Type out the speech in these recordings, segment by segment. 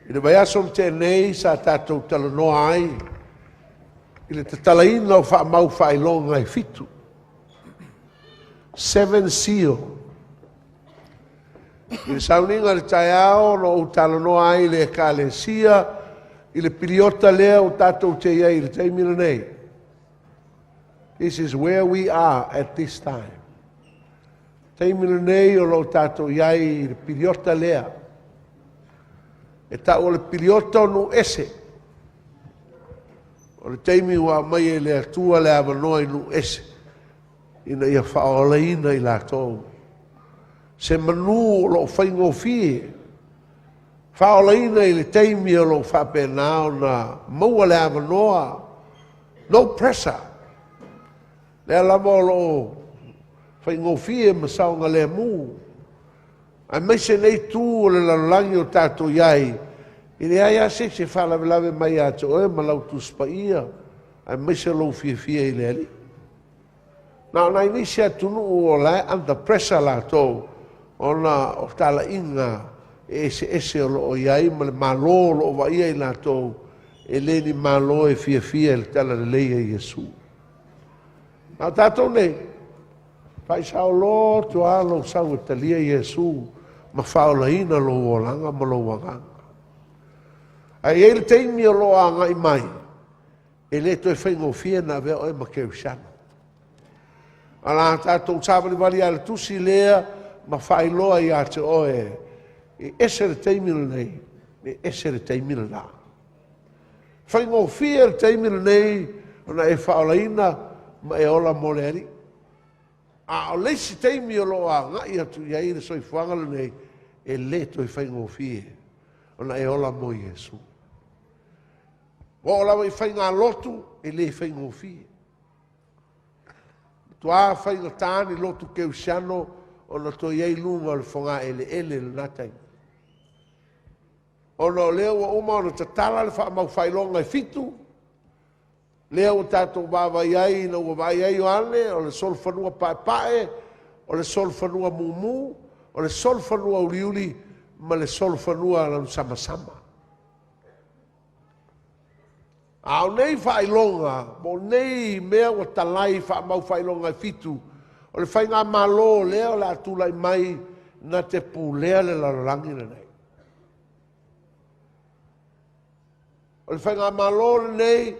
I le vaiaso na tea nei sa tatou talanoa ai i le tatalaina o faamaufaailoga e fitu. Seven Seal. I le sauniga i le taeao na ou talanoa ai i le Ekalesia i le piliota lea ua tatou te i ai i le taimi lenei. This is where we are at this time. Taimi lenei o lo o tatou i ai i le piliota lea. E tau o le piliota o nuu ese. O le taimi ua aumai e le Atua le avanoa i nuu ese ina ia faaolaina i latou. Se manu o lo o faigofie faaolaina i le taimi o lo o faapena ona maua le avanoa. No pressure. Lea lava o lo o faigofie ma saogalemu. Aemaise nei tu o le lalolagi o tatou i ai, e leai lava se isi e faalavelave mai ia te oe ma lau Tusi Paia, aemaise lou fiafia i le Alii. Na o nai nisi atunuu o la e under pressure latou ona o talaiga e eseese o lo o i ai ma le Malo o lo o vaaia i latou, e le ni Malo e fiafia i le talalelei a Iesu. A o tatou nei, faisaoloto lava lou sau e talia Iesu ma faaolaina lou olaga ma lou agaga. Ae i ai le taimi o lo o agai mai, e le toe faigofie na avea oe ma kerisiano. A la tatou savalivali lava i le tusi lea ma faailoa ia te oe, e ese le taimi lenei, e ese le taimi lena. Faigofie le taimi lenei ona e faaolaina ma e ola mo le Alii. A o le isi taimi o lo o agai atu i ai le soifuaga lenei, e le toe faigofie ona e ola mo Iesu. Ua oo lava i faigalotu, e le faigofie. Matua faigata ni lotu kerisiano ona toe i ai i luga o le fogaeleele i lena taimi. Ona o lea ua uma ona tatala le faamaufaailoga e fitu, lea ua tatou vaavaai ai ina ua vaai ai Ioane, o le solofanua paepae, o le solofanua mumu, o le solofanua uliuli, ma le solofanua lanusamasama. A o nei faailoga, po o nei mea ua talai faamaufaailoga e fitu, o le faigamalo lea o le a tulai mai na te pulea le lalolagi lenei. O le faigamalo lenei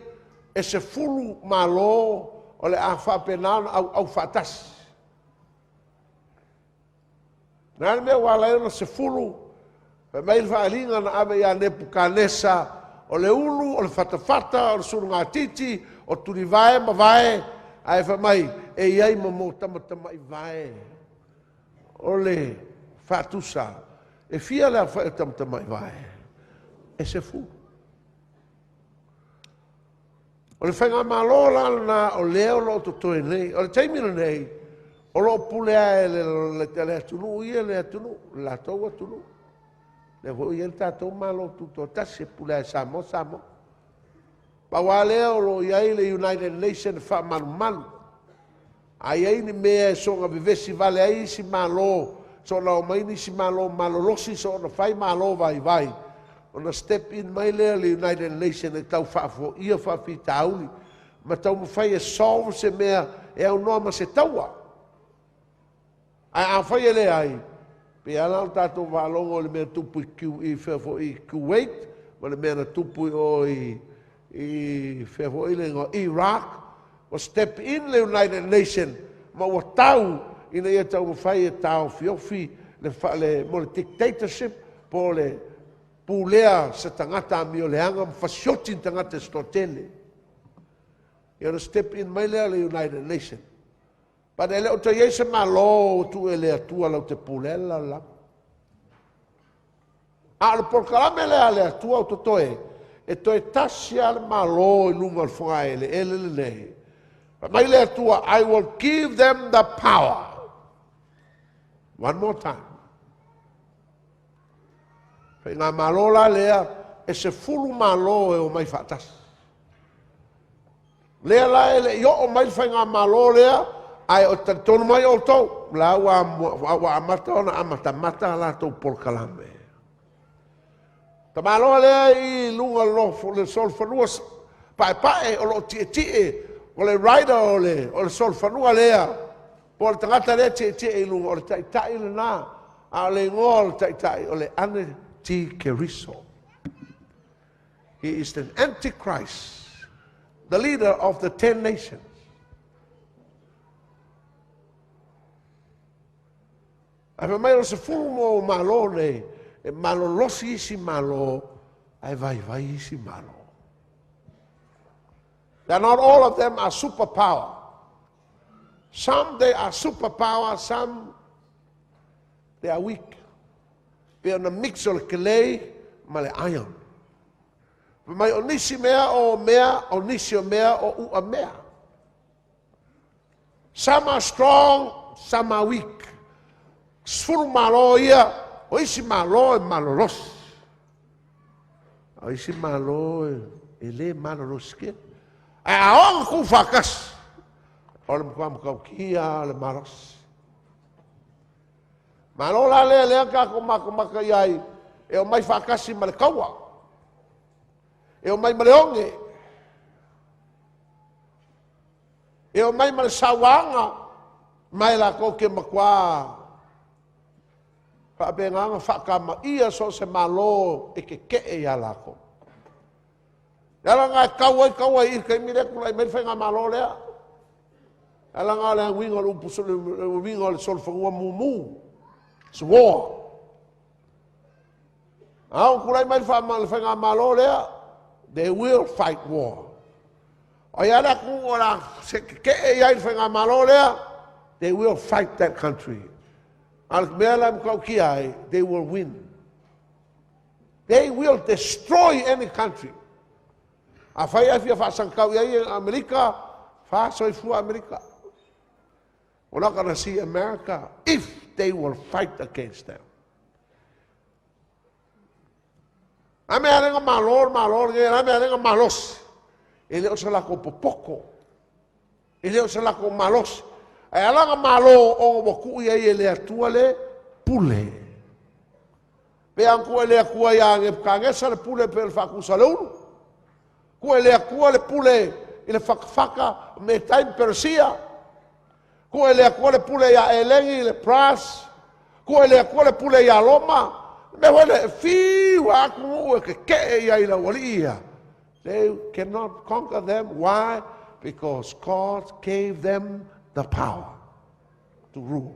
e 10 malo o le a faapena ona auau faatasi. O le a le mea ua ala ai ona 10? Fai mai le faaaliga na ave ia Nepukanesa, o le ulu, o le fatafata, o le sulugatiti, o tulivae ma vae, ae fai mai e i ai ma motamatamai vae. O le faatusa, e fia le aofai o tamatamai vae? E 10. O le faigamalo la lena o lea o lo o totoe nei. O le taimi lenei, o lo o pule lava e le atunuu ia le atunuu, le latou atunuu. Lea foi ua i ai le tatou Malo Tutoatasi e pule lava e Samoa Samoa. Pau lava lea o lo o i ai le United Nations e faamalumalu. A i ai ni mea e soona vevesi vale ai isi malo, soona omai nisi malo malolosi, soona fai malo vaivai, ona step in mai lea le United Nations e tau faafoia faafitauli ma taumafai e solve se mea e aunoa ma se taua. Ae afai e leai, pei lava la o tatou faalogo i le mea tupu i Q, i fea foi i Kuwait, ma le mea na tupu i o i fea foi le igoa, Iraq, ua step in le United Nation ma ua tau ina ia taumafai e taofiofi le, le, mo le dictatorship po o le pulea se tagata amioleaga ma fasioti ni tagata e se toatele. Ia ona step in mai lea le United Nation. But e le o toe i ai se Malo ua tuu e le Atua lau te pulea le lalolagi. A o le polokalame lea a le Atua o totoe, e toe tasi lava le Malo i luga o le fogaeleele lenei. Fai mai le Atua, I will give them the power. One more time. Faigamalo la lea, e 10 Malo e omai faatasi. Lea la e le i oo mai le faigamalo lea, ae o talitonu mai outou, la ua amata ona amatamata a latou polokalame. Tamaloa lea i luga o le solofanua paepae o lo o tietie, o le rider o le solofanua lea, po o le tagata lea e tietie i luga, o le taitai lena. A o le igoa o le taitai o le Ane-ti-Keriso. He is the Antichrist, the leader of the 10 nations. Ae fai mai o le 10 mo Malo nei, e malolosi isi Malo, ae vaivai isi Malo. They are not all of them are superpower. Some they are superpower, some they are weak. Pe ona mix o le clay ma le iron. Fai mai o nisi mea o mea, o nisi o mea o ua mea. Some are strong, some are weak. 10 Malo ia, o isi Malo e malolosi. O isi Malo e le malolosi ke. Ae a oo ku whakasi, o le matua matautia le malosi. Malo la lea lea kākou makamaka i ai, e o mai whakasi ma le kaua. E o mai ma le oge. E o mai ma le sauaga, mai la kou ke matua. Whaapenga whakama ia so se malo e ke ke e ia lākou. Ala ngā kau ai kau ai i kai mire kula i mai whainga malo lea. Ala ngā le winga le upu le winga le solofanua mumu. It's war. Au kula i mai whainga malo lea. They will fight war. O ia la ku o la se ke e ia i whainga malo lea. They will fight that country. Al mea la mkau ki ai, they will win. They will destroy any country. A whai ai fia whaasangkau ia i Amerika, whaasoifua Amerika. We're not going to see America if they will fight against them. A mea lenga malo, malo, a mea lenga malos. E le o sa lako popoko. E le o sa lako malos. Ai alanga malo o waku ia i le atua le pule. Pe anku e le akua ia nge kangesa le pule pe le whakusa le ulu. Ku e le akua le pule i le whakawhaka me time Persia. Ku e le akua le pule ia elengi le pras. Ku e le akua le pule ia Roma. Me wele fiwa aku e ke ke ia i la wali ia. They cannot conquer them. Why? Because God gave them the power to rule.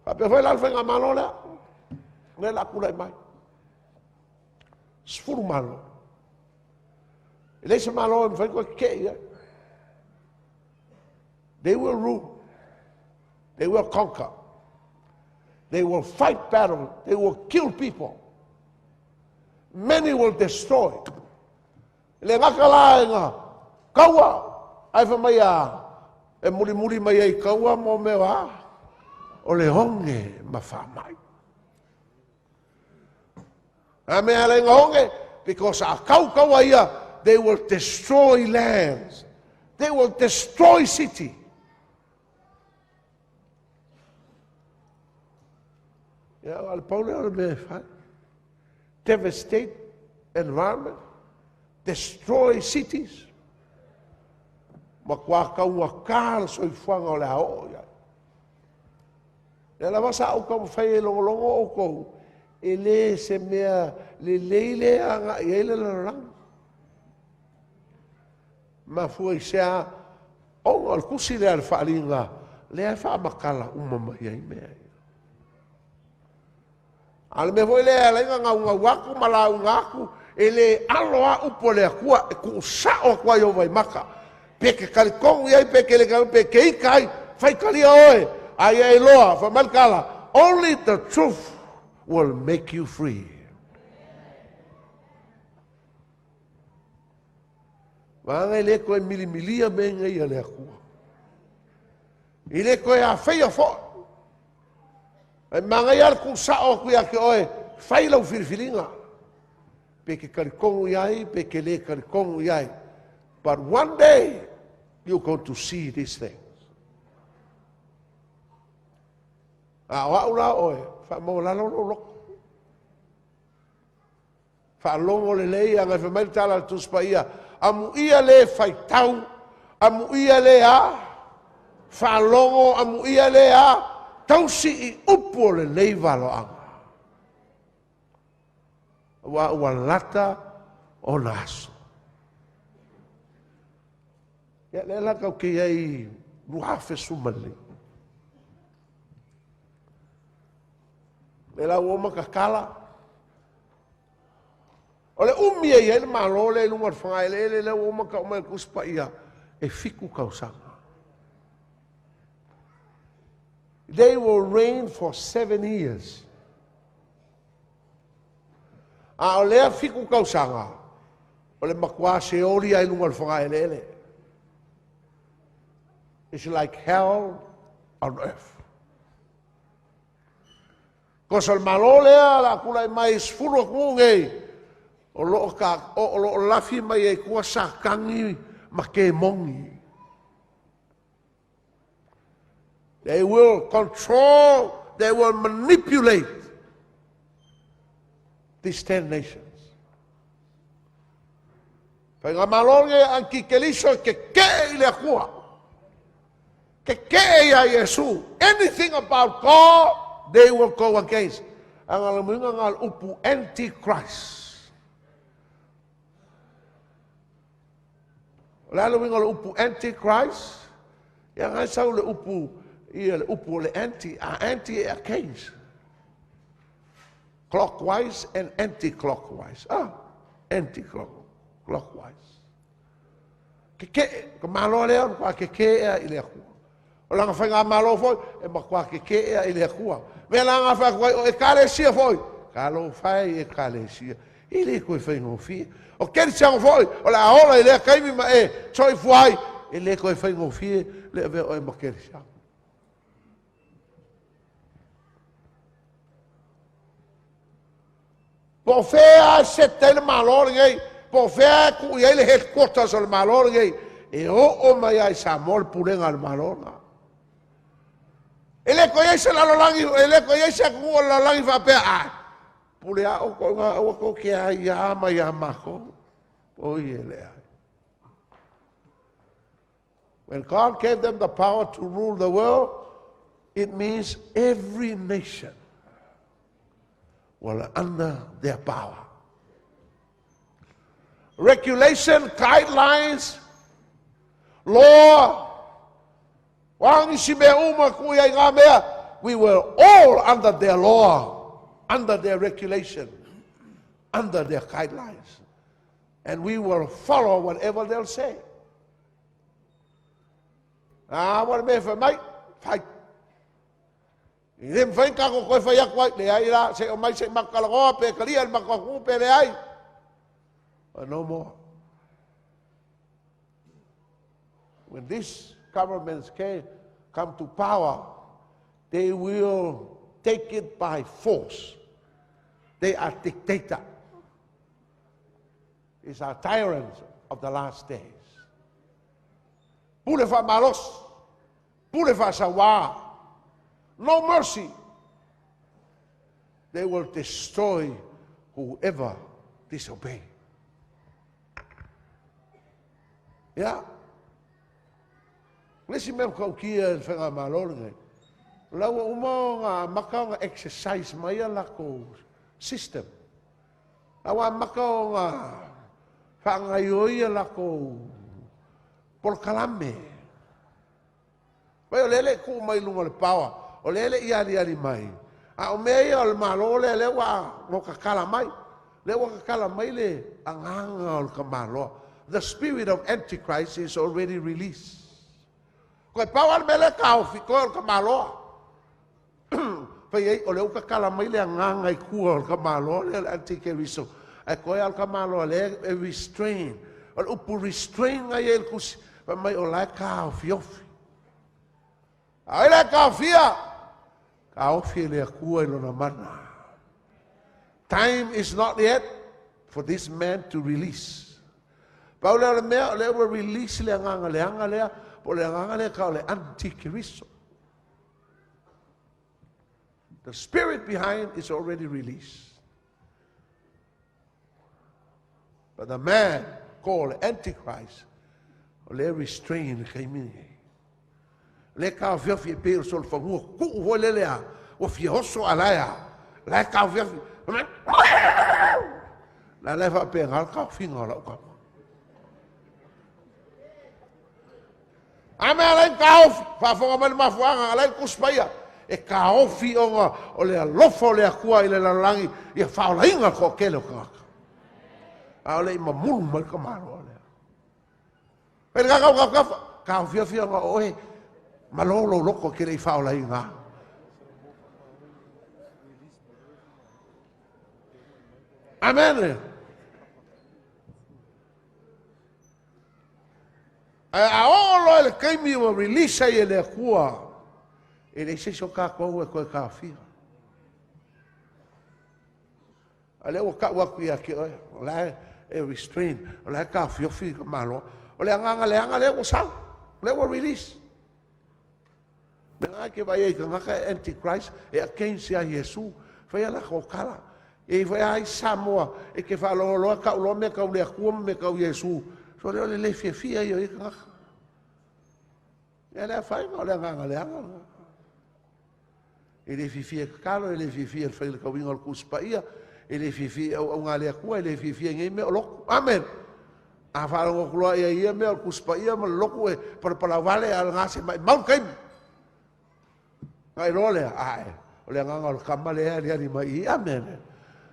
Whapea whai lalo whainga malo lea. Le la kula i mai. 10 malo. E leisa malo e mwhai koe ke ia. They will rule. They will conquer. They will fight battle. They will kill people. Many will destroy. Le ngaka la e ngā kaua. Ai wha mai a e muri muri mai ai kaua mō mea a o le honge ma wha mai. A mea le ngā honge, because a kau kaua ia, they will destroy lands. They will destroy city. Ia, o le paule o le mea e whai. Devastate environment. Destroy cities. Ma kua kaua kā le soifuaga o le a oo i ai. Ia lava sa au kau whai e longolongo o kou, e le se mea le leile anga i ai le laloranga. Ma fua i sea, onga o le kusi lea le whaalinga, lea e whaamakala uma mai ai mea ia. A le mea foi lea lainga ngau ngau aku ma lau ngaku, e le alo a upo le akua, e ku sao akua i o vai maka. Pe ke kalikongu iai, pe ke le kalikongu, pe ke ika ai, whai kalia oe, ai e loa, whai malikala. Only the truth will make you free. Waanga i le koe milimilia me ngai a le akua. I le koe a whaia fo. Ai mangai ala ku sao aku ia ke oe, whai lau whiriwhiringa. Pe ke karikongu iai, pe ke le karikongu iai. But one day, you're going to see these things. A o au la oe, wha mau lalo lo loko. Faalogo lelei aga e fai mai le tala a le Tusi Paia, amuia le faitau, amuia le a faalogo, amuia le a tausi i upu o lenei valoaga. Aua ua lata ona aso. Ia, lea la tatou te i ai 2015. Lea la ua uma tatala. O le umi e i ai le Malo lea i luga o le fagaeleele lea ua uma ona tau mai e le Tusi Paia, e 7 tausaga. They will reign for 7 years. A o lea 7 tausaga, o le matua seoli ai luga o le fagaeleele. It's like hell on earth. Kosa o le Malo lea la tulai mai 10 atunuu nei, o lo o lafi mai ai tua Satani ma kemoni. They will control, they will manipulate these 10 nations. Faiga Malo nei antikeriso e keke'e i le Atua. Keke'e ia Iesu. Anything about God, they will go against. Aga le muiga nga le upu Antichrist. O le a le uiga o le upu Antichrist? Ia ngai sau le upu, ia le upu o le anti, a anti e against. Clockwise and anti-clockwise. Ah, anti-clockwise. Keke'e, ka Malo lea o matua keke'e i le Atua. O lana faiga Malo foi, e matua keke'e i le Atua. Mea la nga wha o ekalesia foi, ka lo fai ekalesia. I le koe whaingofie. O kerisiano foi, o le aola i lea kaimi ma e soifua ai, e le koe whaingofie le avea oe ma kerisiano. Po o fea seta i le Malo lenei, po o fea ku i ai le headquarters o le Malo lenei, e oo mai ai Samoa le pulega a le Malo na. E le koe ai se lalolagi, e le koe ai se atunuu o le lalolagi faapea, a, pule a o ko ngā aua ko ke ai ia ma ia mākou. O ie lea. When God gave them the power to rule the world, it means every nation were under their power. Regulation, guidelines, law, wangi si mea uma ku ia i ngā mea, we were all under their law, under their regulation, under their guidelines. And we will follow whatever they'll say. Ah, wa le mea fai mai, fai. I le mwhai ka ko koe whai aku ai, le ai la, se o mai se makalagoa, pe kalia le makaku, pe le ai. But no more. When these governments come to power, they will take it by force. They are dictator. These are tyrants of the last days. Pule wha malos, pule wha sawa. No mercy. They will destroy whoever disobey. Yeah. Le si mea kau kia le whenga malo lenei. La ua uma o ngā maka o ngā exercise mai a lako system. La ua maka o ngā whaangaioi a lako polokalame. Vai o lele ku mai lunga le pawa, o lele i ali ali mai. A o mea ia o le malo lea lea ua mo kakala mai. Lea ua kakala mai le anganga o le kamaloa. The spirit of Antichrist is already released. Koe pau ale mele ka ofi koe o le kamaloa. Fai ai, o le uka kala mai le anganga i kua o le kamaloa lea le Antikeriso. Ai koe al kamaloa le e restrain. O le upu restrain ngai e le kusi. Fai mai o lae ka ofi ofi. A ele ka ofia. Ka ofi e le akua i lona mana. Time is not yet for this man to release. Pau lea o le mea, o lea ua release le anganga le anga lea, po le anganga lea ka o le Antikeriso. The spirit behind is already released. But the man called Antichrist, o lea e restrain i le taimi lenei. O lea e taofiofi e pei o le solofanua tuu foi lele a, ua fia oso a la e a, la e taofiofi. La la e faapena le taofiga o lau tama. A mea ala ai ona taofi, faafofoga mai le mafuaaga, ala ai le Tusi Paia, e taofi ona o le alofa o le Atua i le lalolagi ia faaolaina le toatele o tagata. A o le i mamulu mai le tamaloa lea. Fai le gagau gaugafa, taofiofi ona o oe, malo lou loto e te le i faaolaina. Amen. Ae a oo loa i le taimi ua release ai e le Atua, e leai se isi o tatou e toe taofia. A lea ua tau atu ia te oe, o la e restrain, o la e taofiofi ka Malo. O le agaga leaga lea ua sau, lea ua release. Mea lena e te vaai ai i tagata e anti-Christ, e against ia Iesu, fai a latou tala. E i ai foi lava isi Samoa e te faalogo loa tau loa mea tau le Atua ma mea tau Iesu, sole o le le fiafia ia o ia tagata. Ia le afaina o le agaga leaga lena. E le fiafia e tatalo, e le fiafia e fai le tauiga o le Tusi Paia, e le fiafia i auaunaga a le Atua, e le fiafia i nei mea o lotu. Amen! A faalogo atu loa ia ia mea o le Tusi Paia ma le lotu e palapalauvale a o lena se maimau le taimi. Na iloa lea, ae, o le agaga o le tama lea e aliali mai i i. Amen!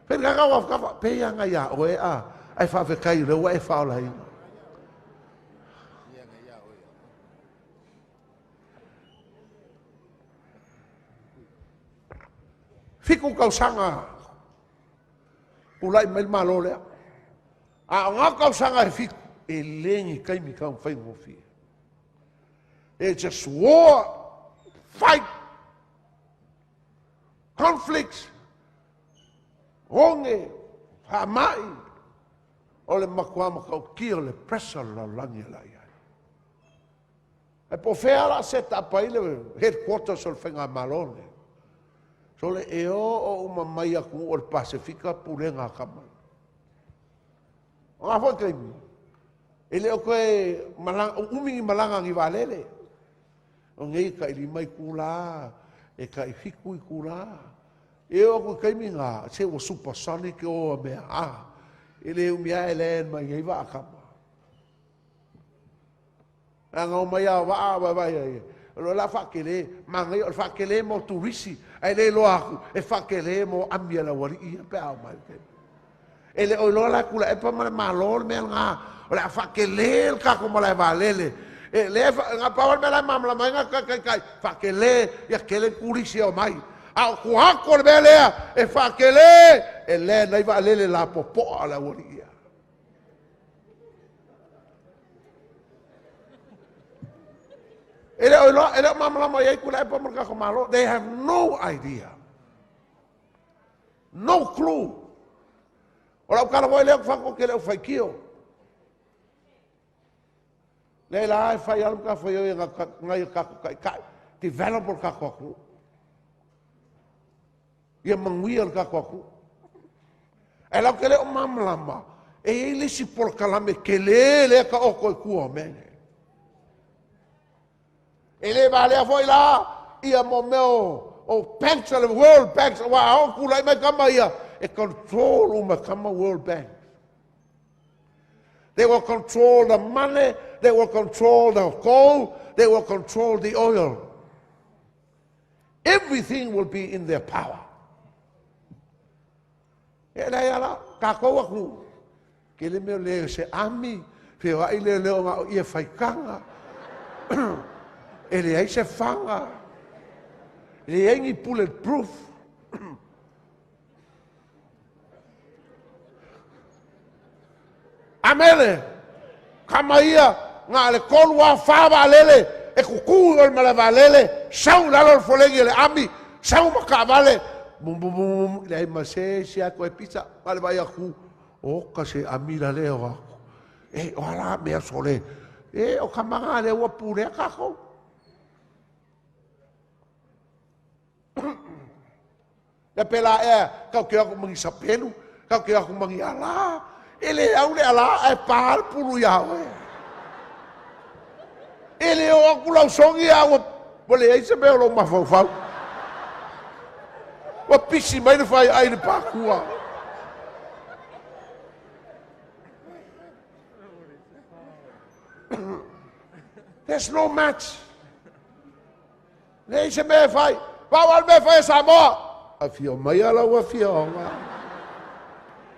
Fai le gaga o afakafa, pei lava ia oe a, ae faafetai o lea ua e faaolaina. 7 tausaga tulai mai le Malo lea. A o ngā tausaga e 7, e le ni taimi taumafai. It's just war, fight, conflicts, oge, faamai, o le matua matautia o le pressure o le lalolagi e la i ai. Ae po o fea la set up ai le headquarters o le Faigamalo lenei. Sole, e oo uma mai atunuu o le Pasefika pulega a tama. O ngā foi taimi, e le o toe malaga, umi ni malaga ni vaalele. O nei e tai 5 itula, e tai 7 itula. E oo atu i taimi na, se ua supersonic o mea, a. E le umi lava e land mai nei vaa tama. Leaga omai lava o vaa vaevae ai. O le a faatele, manaia o le faatele mo turisi, ae le iloa atu e faatele mo ami a le aualii ia pe a omai. E le o iloa la e Tuilaepa ma le Malo le mea lena, o le a faatele le tatou malae vaalele. E le na pau le mea la e malamalama ai na taitai, faatele ia tele turisi e omai. A o tua atu o le mea lea e faatele e land ai vaalele lapopoa a le aualii ia. E le o iloa, e le o malamalama i ai Tuilaepa ma le tatou Malo. They have no idea. No clue. O lau tala foi lea ou te fai atu ou te le o faitio. Lea la e fai lava le matafaioi a nai o tatou taitai, develop o le tatou atunuu. Ia manuia le tatou atunuu. Ae latou te le o malamalama, e i ai le isi polokalame tele lea taoto i tua o mea nei. E le valea foi la ia mo mea o banks a le World Banks, aua a oo tulai mai tama ia, e control uma tama World Bank. They will control the money, they will control the gold, they will control the oil. Everything will be in their power. E leai ala, tatou atunuu, tele mea le se ami, feoai le leo na o ia faitaga, e leai se faga, e leai ni bulletproof. Amene! Kama ia, na le 3 a 4 vaalele, e kuku i o le malae vaalele, sau i lalo o le folegi a le ami, sau ma taavale, bum bum bum bum, leai ma se isi a toe pisa, na le vaai atu, oka se ami la lea o aku. E, o ala mea sole, e, o kama nga lea ua pulea kākou. Ia pēlā ea, kau ke o aku ma ni sapelu, kau ke o aku ma ni alā, E le au le alā ae pa le pulu iā oe. E le oo atu lau sogi a ua leai se mea o lou mafaufau. Ua pisi mai le faiaai i le patua. There's no match. Leai se mea e fai. Pau lava le mea e fai e Samoa. Afio maia lau afioga.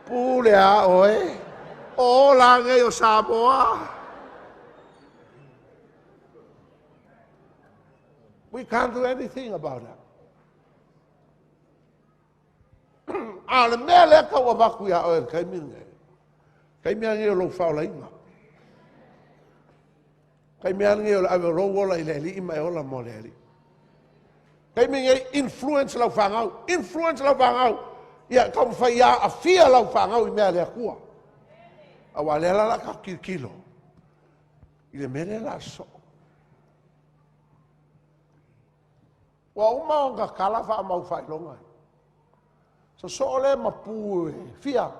Pule a oe. O ola nei o Samoa. We can't do anything about that. A o le mea lea tau avatu iā oe i le taimi lenei, taimi lava lenei o lou faaolaina. Taimi lava lenei o le ave o lou ola i le Alii ma e ola mo le Alii. Taimi lenei, influence lau fanau, influence lau fanau. Ia taumafai ia aafia lau fanau i mea a le Atua. Aua lea la o le a tatou tilotilo i le mea lea o le a sosoo. Ua uma ona tatala faamaufaailoga. Sosoo lea ma pu e fia?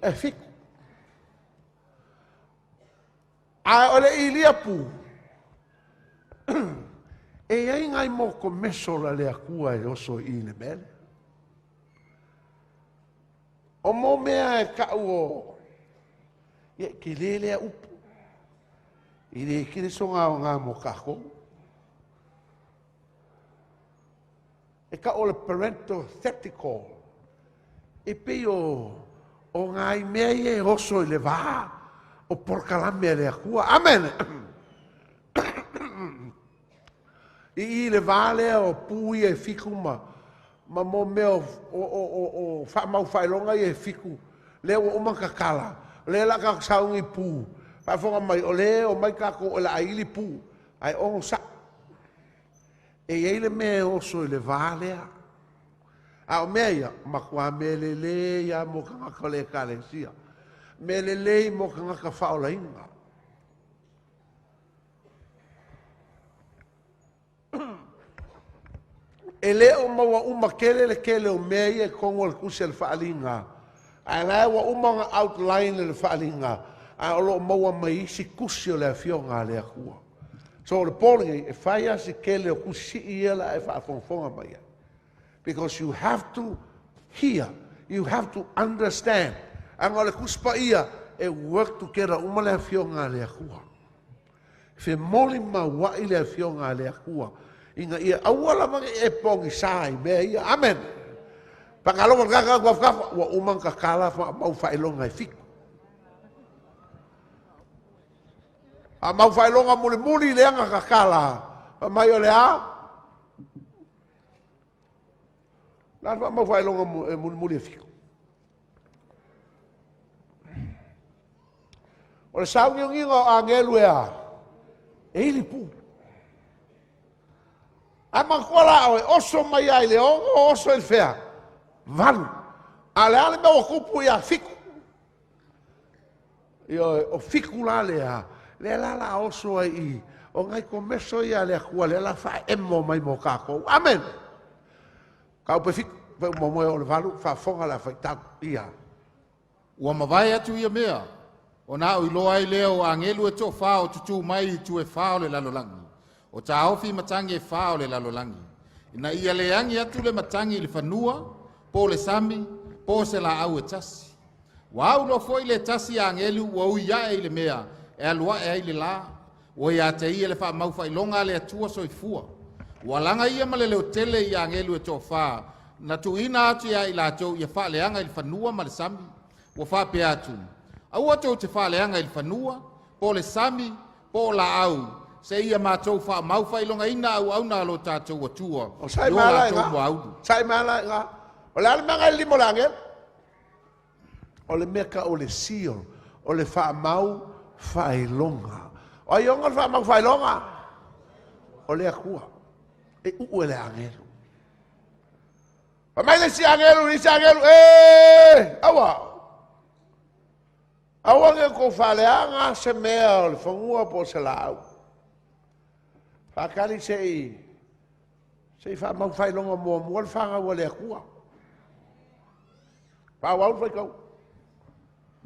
E fitu. A o le ilia pu, e i ai nai motomeso la le Atua e oso i i le mea lea. O mo mea e tau o, ia, tele lea upu. E le tele sona aoga mo tatou. E tau o le parenthetical. E pei o, o nai mea ia e oso i le va o polokalame a le Atua. Amene! I i le va lea o pu ia e fitu ma, ma mo mea o, o, o, o, o faamaufaailoga ia e fitu, lea ua uma ona tatala, o lea o le a tatou sauni i pu, faafofoga mai, o lea e omai tatou o le a ili pu, ae onosai. E i ai le mea e oso i le va lea. A o mea ia, matua mea lelei lava mo tagata o le Ekalesia. Mea lelei mo tagata faaolaina. E le o maua uma tele le tele o mea ia i totonu o le tusi a le Faaaliga, ae la ua uma ona outline le Faaaliga, ae o lo o maua mai isi tusi o le Afioga a le Atua. So o le po lenei, e fai lava si tele o tusi sii ia la e faafogafoga mai ai. Because you have to hear, you have to understand. Aga o le Tusi Paia, e work together uma le Afioga a le Atua. Femolimaua'i le Afioga a le Atua ina ia aua lava ne i e pogisa i mea ia. Amene. Faatalofa i le tagata atu afutafa, ua uma ona tatala faamaufaailoga e fitu. Faamaufaailoga mulimuli lea na tatala, fai mai o le a? O le a le faamaufaailoga e mulimuli e fitu? O le sauniuniga o agelu e a? E ili pu. Ae manatua la oe, oso mai lava i le 6, oso i le fea? 8. A o le a le mea ua tupu ia 7? Ioe, o 7 la lea, lea la la oso ai i, o nai komeso ia a le Atua lea la faaemo mai mo tatou. Amene. Kaupe 7, pe uma moe o le 8, faafofoga le a faitau. Ia. Ua mavae atu ia mea, ona aʻu iloa ai lea o agelu e toafa o tutū mai i itu e fa o le lalolagi, o taofi matagi e fa o le lalolagi, ina ia le agi atu le matagi i le fanua, po o le sami, po o se laau e tasi. Ua au loa foi le tasi agelu ua ui ae i le mea e alu ae ai le lā, ua ia te ia le faamaufaailoga a le Atua soifua. Ua laga ia ma le leotele i agelu e toafa, na tuuina atu ia i latou ia faaleaga i le fanua ma le sami. Ua faapea atu, aua tou te faaleaga i le fanua, po o le sami, po o laau, seia matou faamaufaailogaina auauna a lo tatou Atua O sai i o mai ala i latou ina. muaulu. Sai mai ala i ina. O le a le mea na i le lima o le agelu? O le mea tau o le seal, o le faamau faailoga. O ai ona le faamau faailoga? O le Atua. E uu e le agelu. Fai mai le isi agelu, le isi agelu, e, aua. Aua ne i outou faaleaga se mea o le fanua po o se laau. Faatali se i se i faamau faailoga muamua le fanau a le Atua. Faaauau le faitau.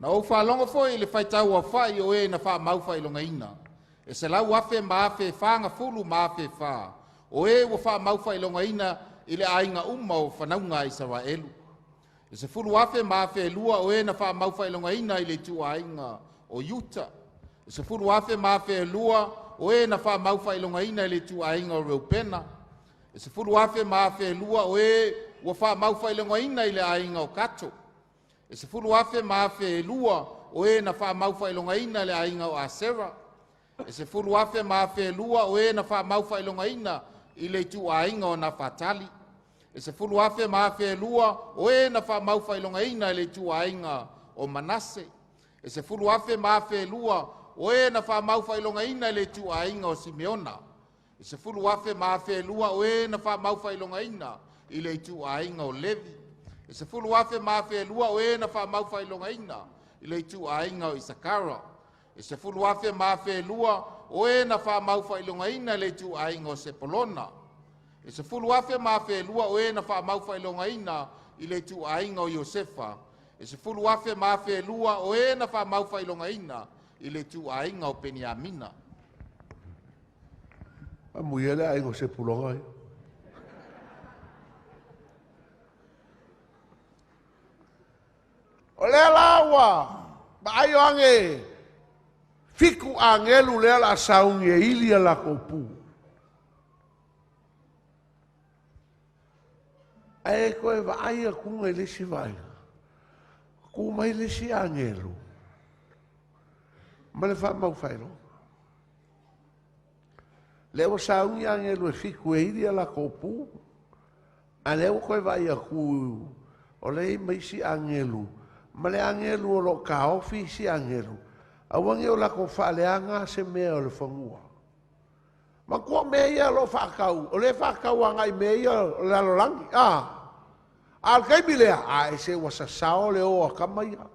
Na ou faalogo foi i le faitau aofa'i o e na faamau faailogaina, e 100,000 ma 40,000 ma 4,000, o e ua faamau faailogaina i le aiga uma o fanauga a Isaraelu. E 10,000 ma 2,000 o e na faamau faailogaina i le ituaiga o Iuta. E 10,000 ma 2,000 o e na faamau faailogaina i le ituaiga o Reupena. E 10,000 ma 2,000 o e ua faamau faailogaina i le aiga o Kato. E 10,000 ma 2,000 o e na faamau faailogaina i le aiga o Asera. E 10,000 ma 2,000 o e na faamau faailogaina i le ituaiga o Nafatali. E 10,000 ma 2,000 o e na faamau faailogaina i le ituaiga o Manase. E 10,000 ma 2,000 o e na faamau faailogaina i le ituaiga o Simeona. E 10,000 ma 2,000 o e na faamau faailogaina i le ituaiga o Levi. E 10,000 ma 2,000 o e na faamau faailogaina i le ituaiga o Isakara. E 10,000 ma 2,000 o e na faamau faailogaina i le ituaiga o Sepolona. E 10,000 ma 2,000 o e na faamau faailogaina i le ituaiga o Iosefa. E 10,000 ma 2,000 o e na faamau faailogaina i le ituaiga o Peniamina. Amuia le aiga o Sepulona ia. O lea la ua vaai o age fiku agelu lea la sauni e ili a lakou pu. Ae toe vaai atu i le isi vaaiga, tu mai le isi agelu ma le faamau faailoga. Lea ua sauni agelu e fiku e ili a lakou pu, a lea ua toe vaai atu o lea i mai isi agelu, ma le agelu o lo kaofi isi agelu, aua ne i o latou faaleaga se mea o le fanua. Matua mea ia o lo o faatau, o lea e faatau agai mea ia o le lalolagi. A o le taimi lea, a ese ua sasao le o a tama ia.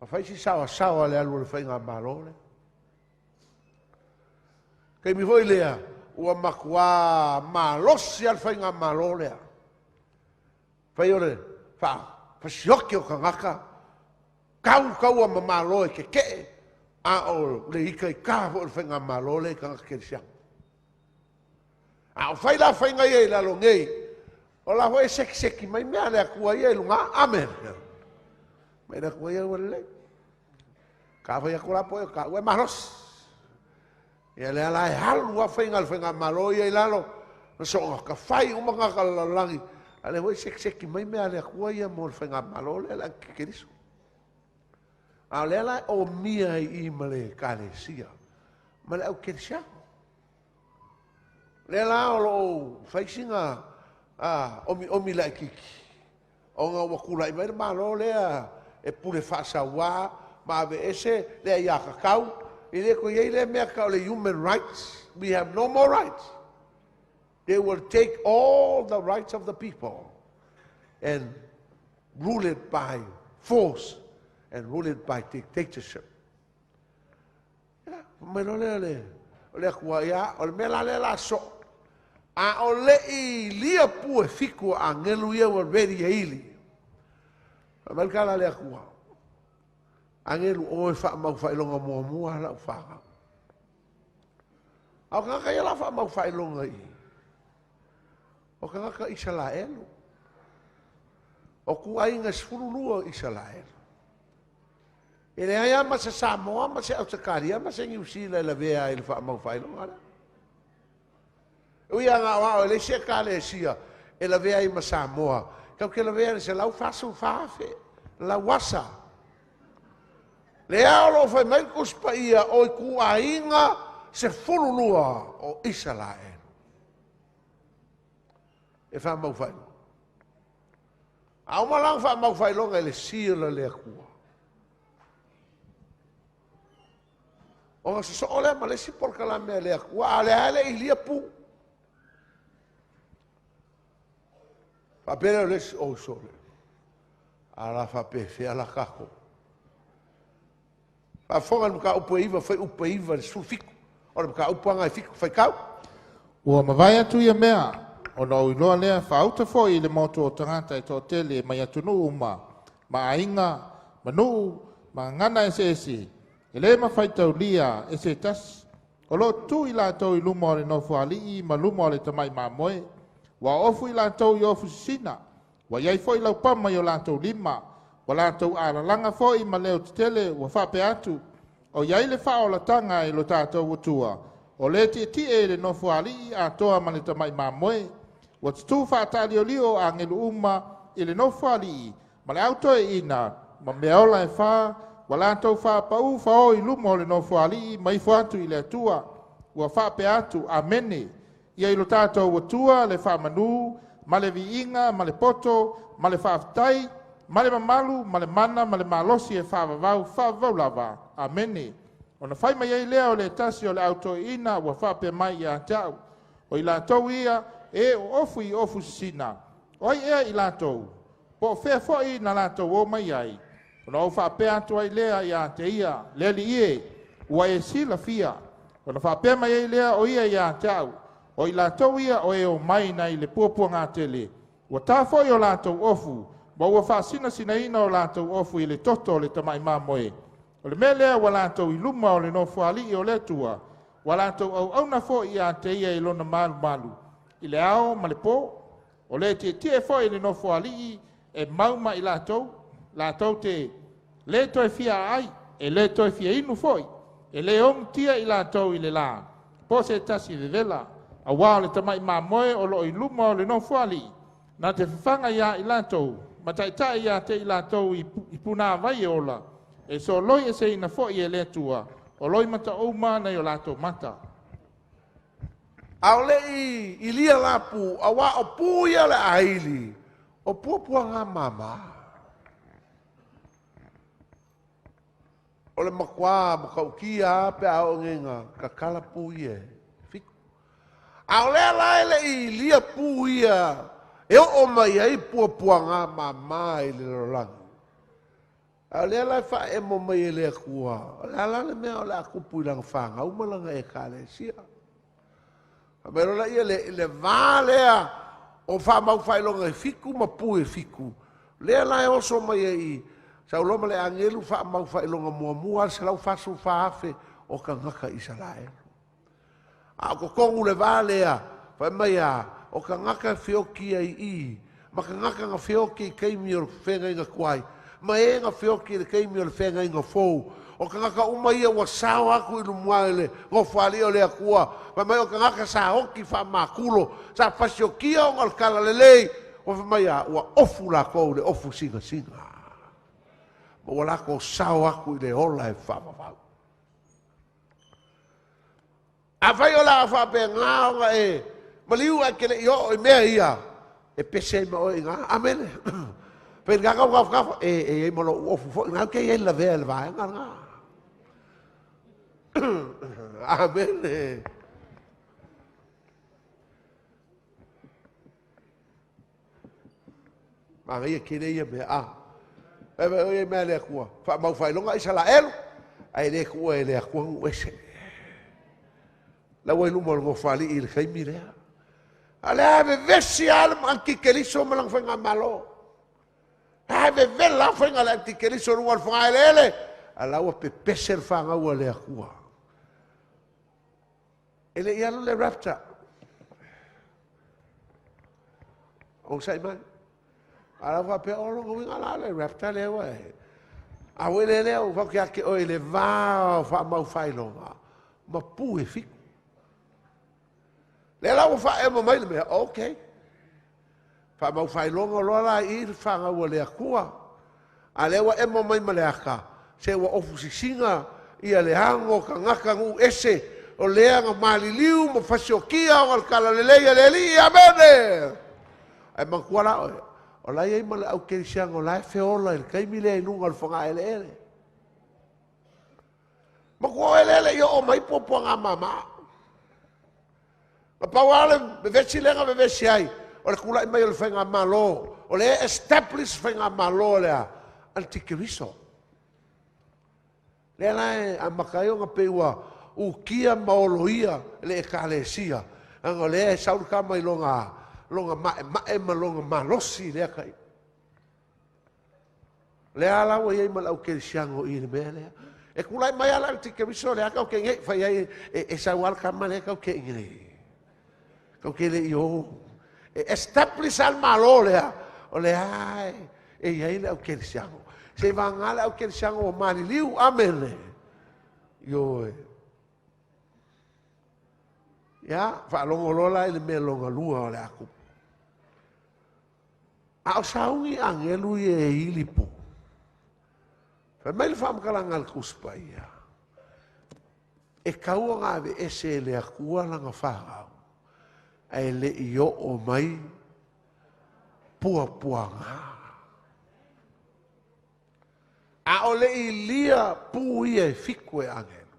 Ma fai si saoasaoa le alu o le faigamalo lea. Taimi foi lea, ua matua malosi lava le faigamalo lea. Fai o le faafasioki o tagata, tau taua ma malo e tetee, a o le itaita foi o le faigamalo lea i tagata kerisiano. A o fai la faiga ia i lalo nei, o la foi e sekiseki mai mea a le Atua ia i luga. Amen. Mai le Atua ia ua lelei. Ka fai atu la po e ka ua e malosi. Ia lea la e alu a faiga le faigamalo ia i lalo, na soona tafai uma tagata o le lalolagi, a lea foi e sekiseki mai mea a le Atua ia mo le faigamalo lea le antikeriso. A o lea la e omia ai i ma le ekalesia ma le au kerisiano. Lea la o lo o fai sina omiomi laitiiti, ona ua tulai mai le Malo lea e pule faasauā ma aveese le aiatatau, e le toe i ai lea mea tau o le human rights. We have no more rights. They will take all the rights of the people and rule it by force and rule it by dictatorship. Ia, mai loa lea le, o le Atua, ia, o le mea la lea la soo, a o le i ilia pu e fiku o agelu ia ua ready e ili. Fai mai le tala a le Atua, agelu oe faamau faailoga muamua lau fanau. A o tagata ia la faamau faailoga i o tagata Isalaelu. O tuaiga 12 o Isalaelu. E leai lava ma se Samoa ma se Ausetalia ma se Niu Sila e lavea ai i le faamau faailoga lea. E ui lava na o ao e leai se ekalesia e lavea ai ma Samoa, tatou te lavea i le 144,000 lauasa. Lea o lo o fai mai le Tusi Paia o ituaiga 12 o Isalaelu e faamau faailoga. A uma la ona faamau faailoga i le seal a le Atua, ona sosoo lea ma le isi polokalame a le Atua, a o lea lava e le i ilia pu. Faapea lea o le isi, oi sole, a la faapefea la tatou. Faafofoga i le mataupu e 9, fuaiupu e 9 i le 17. O le mataupu lava na e 7, faitau. Ua mavae atu ia mea, ona ou iloa lea faauta foi i le motu o tagata e toatele mai atunuu uma, ma aiga, ma nuu ma gagana eseese, e lē mafaitaulia e se tasi. O loo tutū i latou i luma o le nofoalii ma luma o le Tamaʻi Mamoe. Ua ofu i latou i ofu sisina, ua iai foʻi laupama i o latou lima, ua latou alalaga foʻi ma leo tetele ua faapea atu, O iai le faaolataga i lo tatou Atua, o le tietie i le nofoalii atoa ma le Tamaʻi Mamoe. Ua tutū faataaliolio agelu uma i le nofoalii ma le au toeaina ma meaola e fā, ua latou faapaū faō i luma o le nofoalii ma ifo atu i le Atua. Ua faapea atu, Amene. Ia i lo tatou Atua le faamanū ma le viiga ma le poto ma le faafetai ma le mamalu ma le mana ma le malosi e faavavau faavavau lava. Amene. Ona fai mai ai lea o le tasi o le au toeaina ua faapea mai ia te a'u, O i latou ia e oofu i ofu sisina, o ai ea i latou, po o fea foʻi na latou o mai ai? Ona ou faapea atu ai lea ia te ia, Le Alii e, ua e silafia. Ona faapea mai ai lea o ia ia te a'u, O i latou ia o e omai nai le puapuagatele, ua tā foʻi o latou ofu, ma ua faasinasinaina o latou ofu i le toto o le Tamaʻi Mamoe. O le mea lea ua latou i luma o le nofoalii o le Atua, ua latou auauna foʻi ia te ia i lona malumalu i le ao ma le pō. O le tietie foʻi i le nofoalii e mau ma i latou, latou te lē toe fia aai, e lē toe fia inu foʻi, e lē ogutia i latou i le lā, po o se tasi vevela, auā o le Tamaʻi Mamoe o loo i luma o le nofoalii, na te fafaga iā i latou, ma taʻitaʻi ia te i latou i punāvai e ola, e soloi eseina foʻi e le Atua, o loimata uma nai o latou mata. A o le i ilia la pu, auā o pu ia o le a ili, o puapuaga māmā. O le makuā matautia lava pe a oo nei ina tatala pu ia e fitu. A o lea la e le i ilia pu ia e oo mai ai puapuaga māmā i le lalolagi, A o lea la e faaemo mai e le Atua, o le a la le mea o le a tupu i lana fanau ma lana Ekalesia? Fai mai loa lea, le, le va lea o faamaufaailoga e fitu ma pu e fitu, lea la e oso mai ai i Sauloa ma le agelu faamaufaailoga muamua a le 144,000 o tagata Isaraelu. A o totonu le va lea, fai mai a, o tagata e feoti ai i, ma tagata na feoti i taimi o le feagaiga tuai, ma e na feoti i le taimi o le feagaiga fou, o tagata uma ia ua sao atu i luma i le Nofoalii o le Atua, fai mai o tagata sa oti faamatulo, sa fasiokia ona o le talalelei, ua fai mai a, ua ofu latou i le ofu sinasina, ma ua latou sao atu i le ola e faavavau. Afai o le a faapena ona e maliu ae te le i oo i mea ia, e pese ai ma oe i ina. Amene. Pei lena tau tafatafa, e, e i ai ma lou ofu foi, na te i ai lavea i le vaega lena. Amene. Manaia tele ia mea, a. Fai mai o ia mea le Atua, faamau faailoga Isaraelu, ae le tuua e le Atua nuu ese. La ua i luma o le nofoalii i le taimi lea. A lea e vevesi lava le antikeriso ma lana faigamalo. A e vevela lava faiga a le antikeriso i luga o le fogaeleele, a la ua pepese le fanau a le Atua. E le i alu le rapture. Onosai mai. A lau faapea, o lona uiga la le rapture lea ua e. A ua ile lea ua fau ake oe i le va o faamau faailoga ma pu e fitu. Lea la ua faaemo mai le mea, okay. Faamau faailoga loa la i le fanau a le Atua. A lea ua emo mai ma le ata, se ua ofu sisiga ia le ago o tagata nuu ese, o lea na maliliu ma fasiokia ona le talalelei a le Alii. Amene! Ae manatua la oe, o la e i ai ma le au kerisiano o la e feola i le taimi lea i luga o le fogaeleele. Matua oe lea e le i oo mai puapuaga mama. Na pau lava le vevesi lea na vevesi ai, o le tulai mai o le faigamalo, o le establish faigamalo lea antikeriso. Lea la e amata ai ona pei ua ukia ma oloia le Ekalesia, leaga o lea e sau le tama i lona, lona ma'ema'e ma lona malosi i lea taimi. Lea la ua i ai ma le au kerisiano i le mea lea. E tulai mai lava le antikeriso o lea tatou te nei fai ai e sau lava le tama lea tatou te nei. Tatou te le i o. E establish lava le Malo lea, o lea e i ai le au kerisiano. Seiavagana le au kerisiano ua maliliu. Amene. Ioe. Ia, faalogo loa la i le mea lona lua o le a tupu. A o sauni agelu ia e ili pū. Fai mai le faamatalaga a le Tusi Paia, e tau ona aveese e le Atua lana fanau, ae le i oo mai puapuaga. A o le i ilia pū ia e fitu e agelu.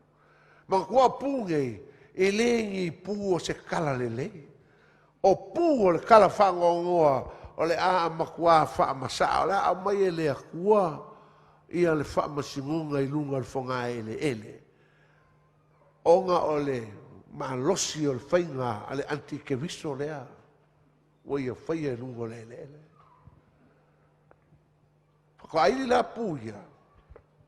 Manatua o pū nei, e le ni pū o se tala lelei. O pū o le tala faanoanoa o le a matuā faamasaa, o le a aumai e le Atua ia le faamasinoga i luga o le fogaeleele, ona o le malosi o le faiga a le antikeriso lea ua ia faia i luga o le eleele. Faatoa ili la pū ia,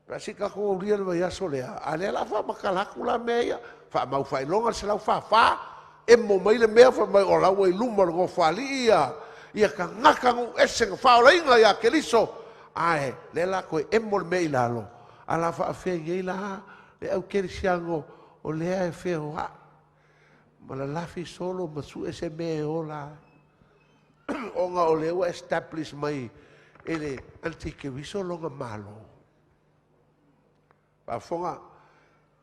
pe a se i tatou aulia le vaiaso lea, a lea la faamatala atu la mea ia, faamau faailoga le 144, emo mai le mea fai mai o la ua i luma o le Nofoalii ia, ia tagata nuu ese na faaolaina ia Keriso, ae lea la toe emo le mea i lalo, a la faafefea nei la le au kerisiano o lea e feoai ma lalafi solo ma sue se mea e ola ai. Ona o lea ua establish mai e le antikeriso lona Malo. Faafofoga,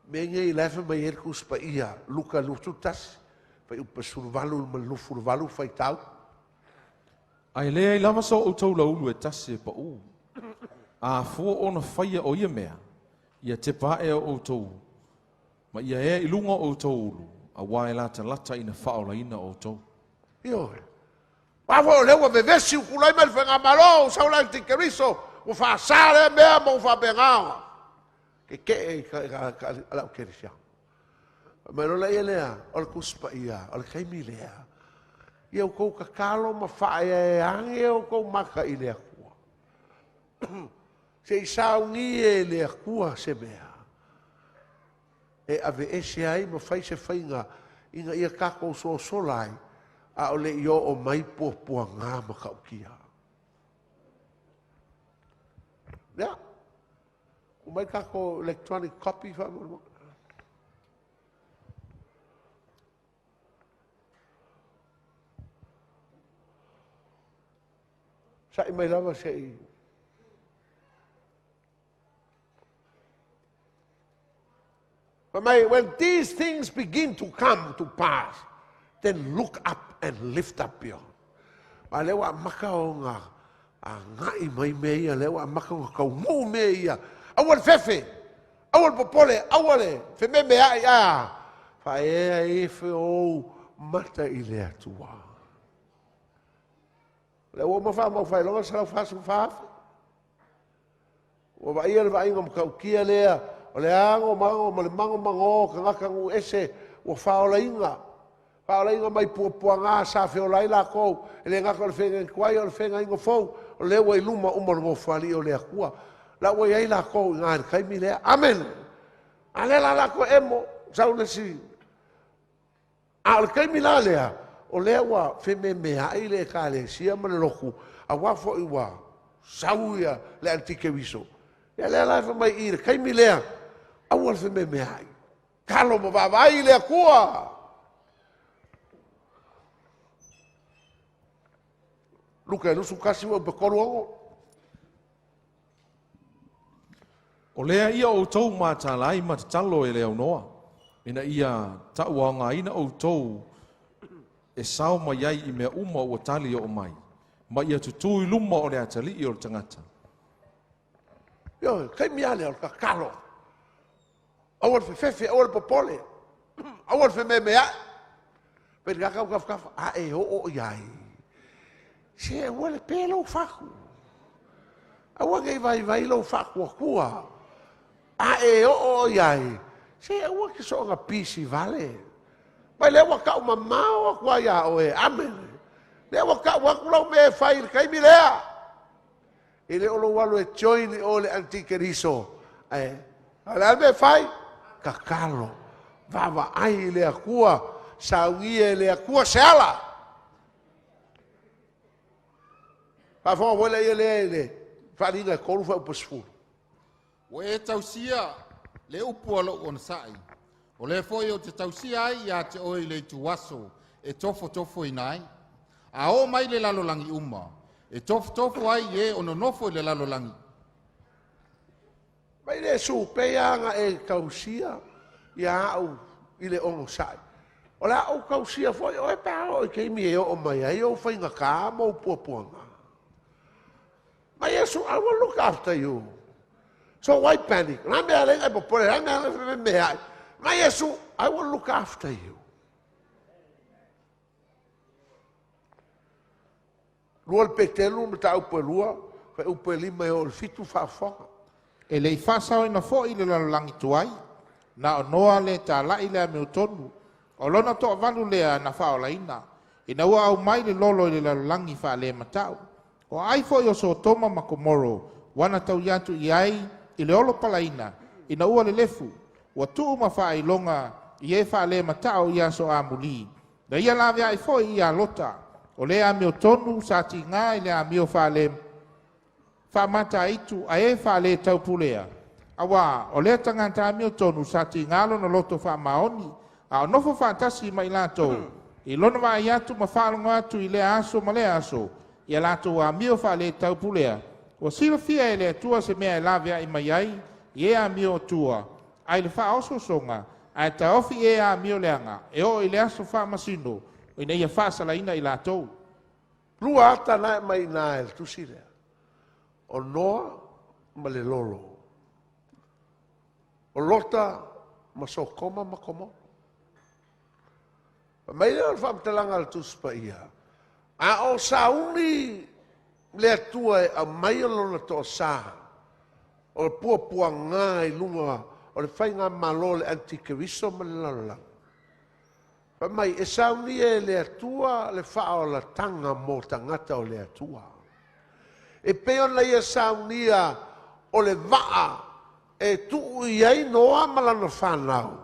mea nei la e fai mai ai le Tusi Paia, Luka 21, fuaiupu 18 ma le 28, faitau. Ae leai lava so outou laulu e tasi e paū. A afua ona faia o ia mea, ia tepa ae o outou, ma ia ea i luga o outou ulu, auā e latalata ina faaolaina outou. Ioe. Aua foi o lea ua vevesi ua tulai mai le faigamalo, ua sau le antikeriso, ua faasa lea mea ma ua faapena ona tetee i le au kerisiano. Fai mai loa lea lea, o le Tusi Paia, o le taimi lea, ia outou tatalo ma faaeaeage outou mata i le Atua. Se i sauni e le Atua se mea e aveese ai ma fai se faiga ina ia tatou sosola ai, a o le i oo mai puapuaga matautia. Ia, tuu mai tatou electronic copy faamolemole. Sa'i mai lava se i Fai mai, when these things begin to come to pass, then look up and lift up your. A lea ua amata ona agai mai mea ia, lea ua amata ona taunuu mea ia. Aua le fefe, aua le popole, aua le fememeai, a faaea ifo ou mata i le Atua. O lea ua uma faamau faailoga 144,000. Ua vaaia le vaaiga matautia lea o le ago mago ma le magomago o tagata nuu ese ua faaolaina, faaolaina mai puapuaga sa feola ai lakou, e le gata o le feagaiga tuai a o le feagaiga fou, o lea ua i luma uma o le Nofoalii o le Atua. La ua i ai lakou i ina i le taimi lea. Amene! A lea la o le a toe emo, sau le isi. A o le taimi la lea, o lea ua fememeai le Ekalesia ma le lotu, aua foi ua sau ia le antikeriso. Ia lea la e fai mai i i le taimi lea, aua le fememeai, talo ma vaavaai i le Atua. Luka e 21 ua 36. O lea ia outou mataala ai ma tatalo e le aunoa, ina ia tauaogaina outou e sao mai ai i mea uma ua tali oo mai, ma ia tutū i luma o le atalii o le tagata. Ioe, taimi lava lea o le tatalo. Aua le fefefe, aua le popole, aua le fememeai. Pei le tau tafatafa, a e oo i ai. Se aua le pe lou fatu. Aua ne i vaivai lou faatuatua. A e oo i ai, se aua ke soona pisi vale. Mai lea ua tau mamao atu ai iā oe. Amene. Lea ua tau atu lau mea e fai i le taimi lea. E le o lou alu e join i o le antikeriso, ae o le a le mea e fai? Tatalo, vaavaai i le Atua, saunia e le Atua se ala. Faafofoga foi laia lea i le Faaaliga e 3 fuaiupu e 10. Ua e tausia le upu a lou onosai, o lea foi ou te tausia ai ia te oe i le ituaso e tofotofoina ai. A oo mai le lalolagi uma, e tofotofo ai i e o nonofo i le lalolagi. Mai le Iesu, pei lava na e tausia ia au i le onosai, o le a ou tausia foi oe pe a oo i taimi e oo mai ai ou faigata ma ou puapuaga. Ma Iesu, I will look after you. So why panic? O le a mea e ala ai ona e popole? O le a mea e ala ai ona e fememeai? Ma Iesu, I will look after you. Lua le Petelu, mataupu e lua, fuaiupu e 5 e oo i le 7, faafofoga. E le i faasaoina foi le lalolagi tuai, na o Noa le talai le amiotonu, o lona toavalu lea na faaolaina, ina ua aumai le lolo i le lalolagi faalematau. O aai foi o Sotoma ma Komoro, ua na taui atu i ai i le olo palaina, ina ua lelefu, ua tuu ma faailoga i e faalematau i aso amulī. Na ia laveai foi ia Lota, o le amiotonu sa tiga i le amio faale faamataitu a e faaletaupulea, auā o lea tagata amiotonu sa tiga lona loto faamaoni, a o nofo faatasi ma i latou, i lona vaai atu ma faalogo atu i lea aso ma lea aso, i a latou amio faaletaupulea, ua silafia e le Atua se mea e laveai mai ai i e amio tua, ai le faaosoosoga, ae taofi e amio leaga, e oo i le aso faamasino, ina ia faasalaina i latou. Lua ata na e aumai i ina i le tusi lea, o Noa ma le lolo, o Lota ma Sotoma ma Komoro. Fai mai lea o le faamatalaga a le Tusi Paia, a o sauni le Atua e aumaia lona toasa o le puapuaga i luga o le faigamalo o le antikeriso ma le lalolagi. Fai mai, e saunia e le Atua le faaolataga mo tagata o le Atua. E pei ona ia saunia o le vaa e tuu i ai Noa ma lana fanau,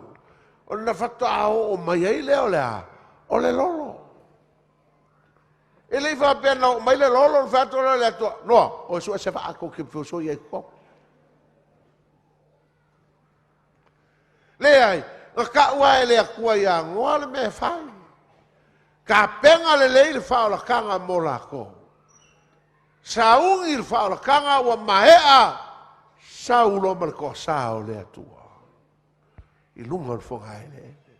ona faatoa oo mai ai lea o le a? O le lolo. E le i faapea na oo mai le lolo ona fai atu lea o le Atua, Noa, oe sue se vaa tou te fesoasoani ai i totonu. Leai, na tau lava e le Atua ia Noa le mea e fai. Tapena lelei le faaolataga mo lakou. Sauni le faaolataga ua maea, sau loa ma le toasa o le Atua i luga o le fogaeleele.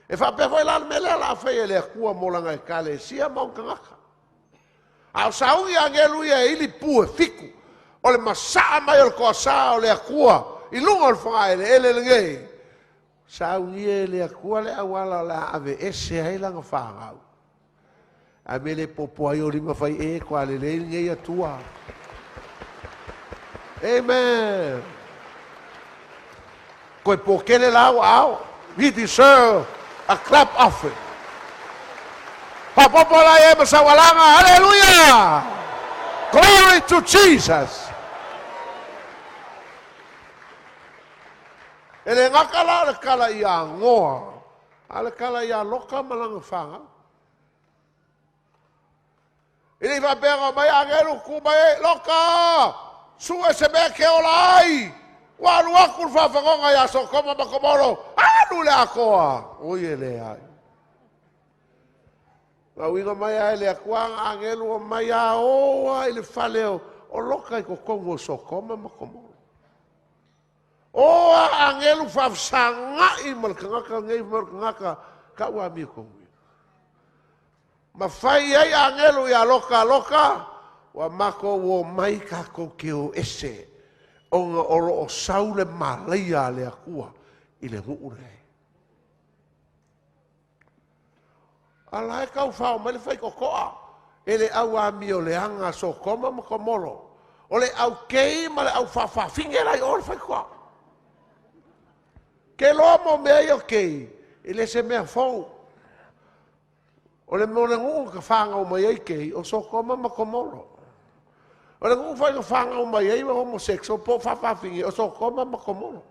E faapea foi la le mea lea o le a fai e le Atua mo lana Ekalesia ma ona tagata. A o sauni agelu ia e ili pu e fitu, o le masaa mai o le toasa o le Atua i luga o le fogaeleele lenei, sauni e le Atua le auala o le a aveese ai lana fanau. A mea le popo ai o lima fai e toa lelei lenei Atua. Amen. Koe pōkele la ua ao. He deserve a clap offering. Faapopo la ia ma saualaga. Hallelujah! Glory to Jesus. E le gata la o le tala ia Noa, a o le tala ia Lota ma lana fanau. E le i faapea na omai agelu tu mai ai, Lota, sue se mea e te ola ai. Ua alu atu le faafagoga ia Sotoma ma Komoro, alu le atoa. Oi e leai. Na uiga mai lava e le Atua ana agelu omai a o lava i le fale o Lota i totonu o Sotoma ma Komoro. O a agelu faafesagai ma le tagata nei ma le tagata tau amio tonu ia. Ma fai ai agelu ia Lota, Lota, ua matou omai tatou te o ese, ona o lo o sau le malaia a le Atua i le nuu lenei. A la e tau fao mai le faitotoa e le au amioleaga a Sotoma ma Komoro, o le au kei ma le au faafafine la i o le faitotoa. Ke loa mo mea ia o kei, e le se mea fou. O le mea o le nuu na whāngau mai ai kei, o Sotoma ma Komoro. O le nuu foi na fanau mai ai homosexual po o faafafine o Sotoma ma Komoro.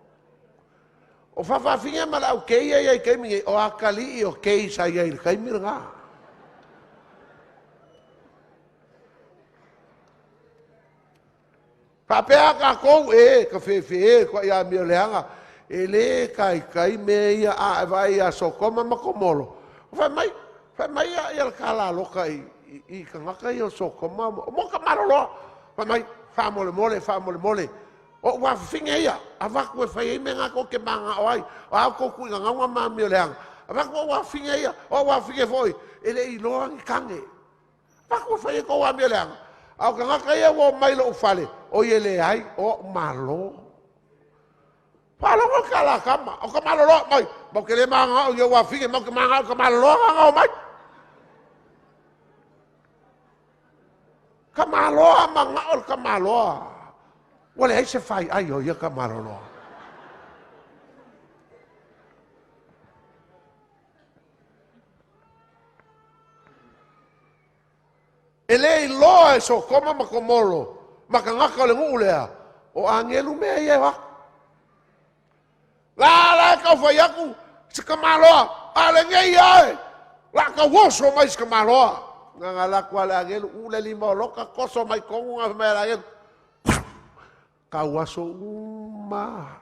O faafafine ma le au kei ia i ai taimi nei, o atalii o kei sa i ai i le taimi lena. Faapea a tatou, e ka fefe e tuai amio leaga, e le taitai mea ia a e vaai ia Sotoma ma Komoro. Fai mai, fai mai ia le tala a Lota i tagata ia o Sotoma, mo ka maloloa. Fai mai, faamolemole, faamolemole, o ou afafine ia, avatu e fai ai mea na tou te mananao ai, o a outou tuigagauga ma amio leaga, avatu ou afafine ia, o ou afafine foi, e le i iloa ni tane. Avatu e fai ai tou amio leaga, a o tagata ia ua omai i lou fale, oi e leai, o au malo. Faalogo le tala a tama, o ka maloloa mai, matou te le mananao i ou afafine, matou te mananao i ka maloloa na omai. Tamaloa manao le tamaloa. Ua leai se faiai o ia tamaloloa. E le iloa e Sotoma ma Komoro ma tagata o le nuu lea, o agelu mea ia e o atu. La la e tau fai atu se tamaloa, a lenei ia e, la tau oso mai se tamaloa. Na nga laku ale agelu, u le lima o Lota, toso mai tonu nga mai ale agelu. Tau aso uma.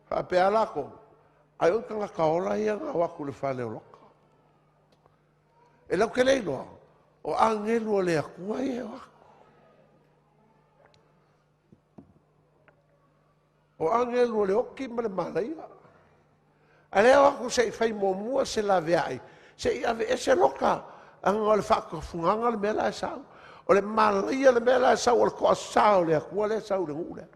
Faapea lakou, ai o tagata ola ia na o atu i le fale o Lota. E lau te le iloa, o agelu o le Atua ia e o atu. O agelu o le oti ma le malaia. A lea o atu se i fai muamua se laveai, se i ave ese Lota, aga o le faatafugaga le mea la e sau. O le malaia le mea la e sau, o le toasa o le Atua lea e sau i le nuu lea.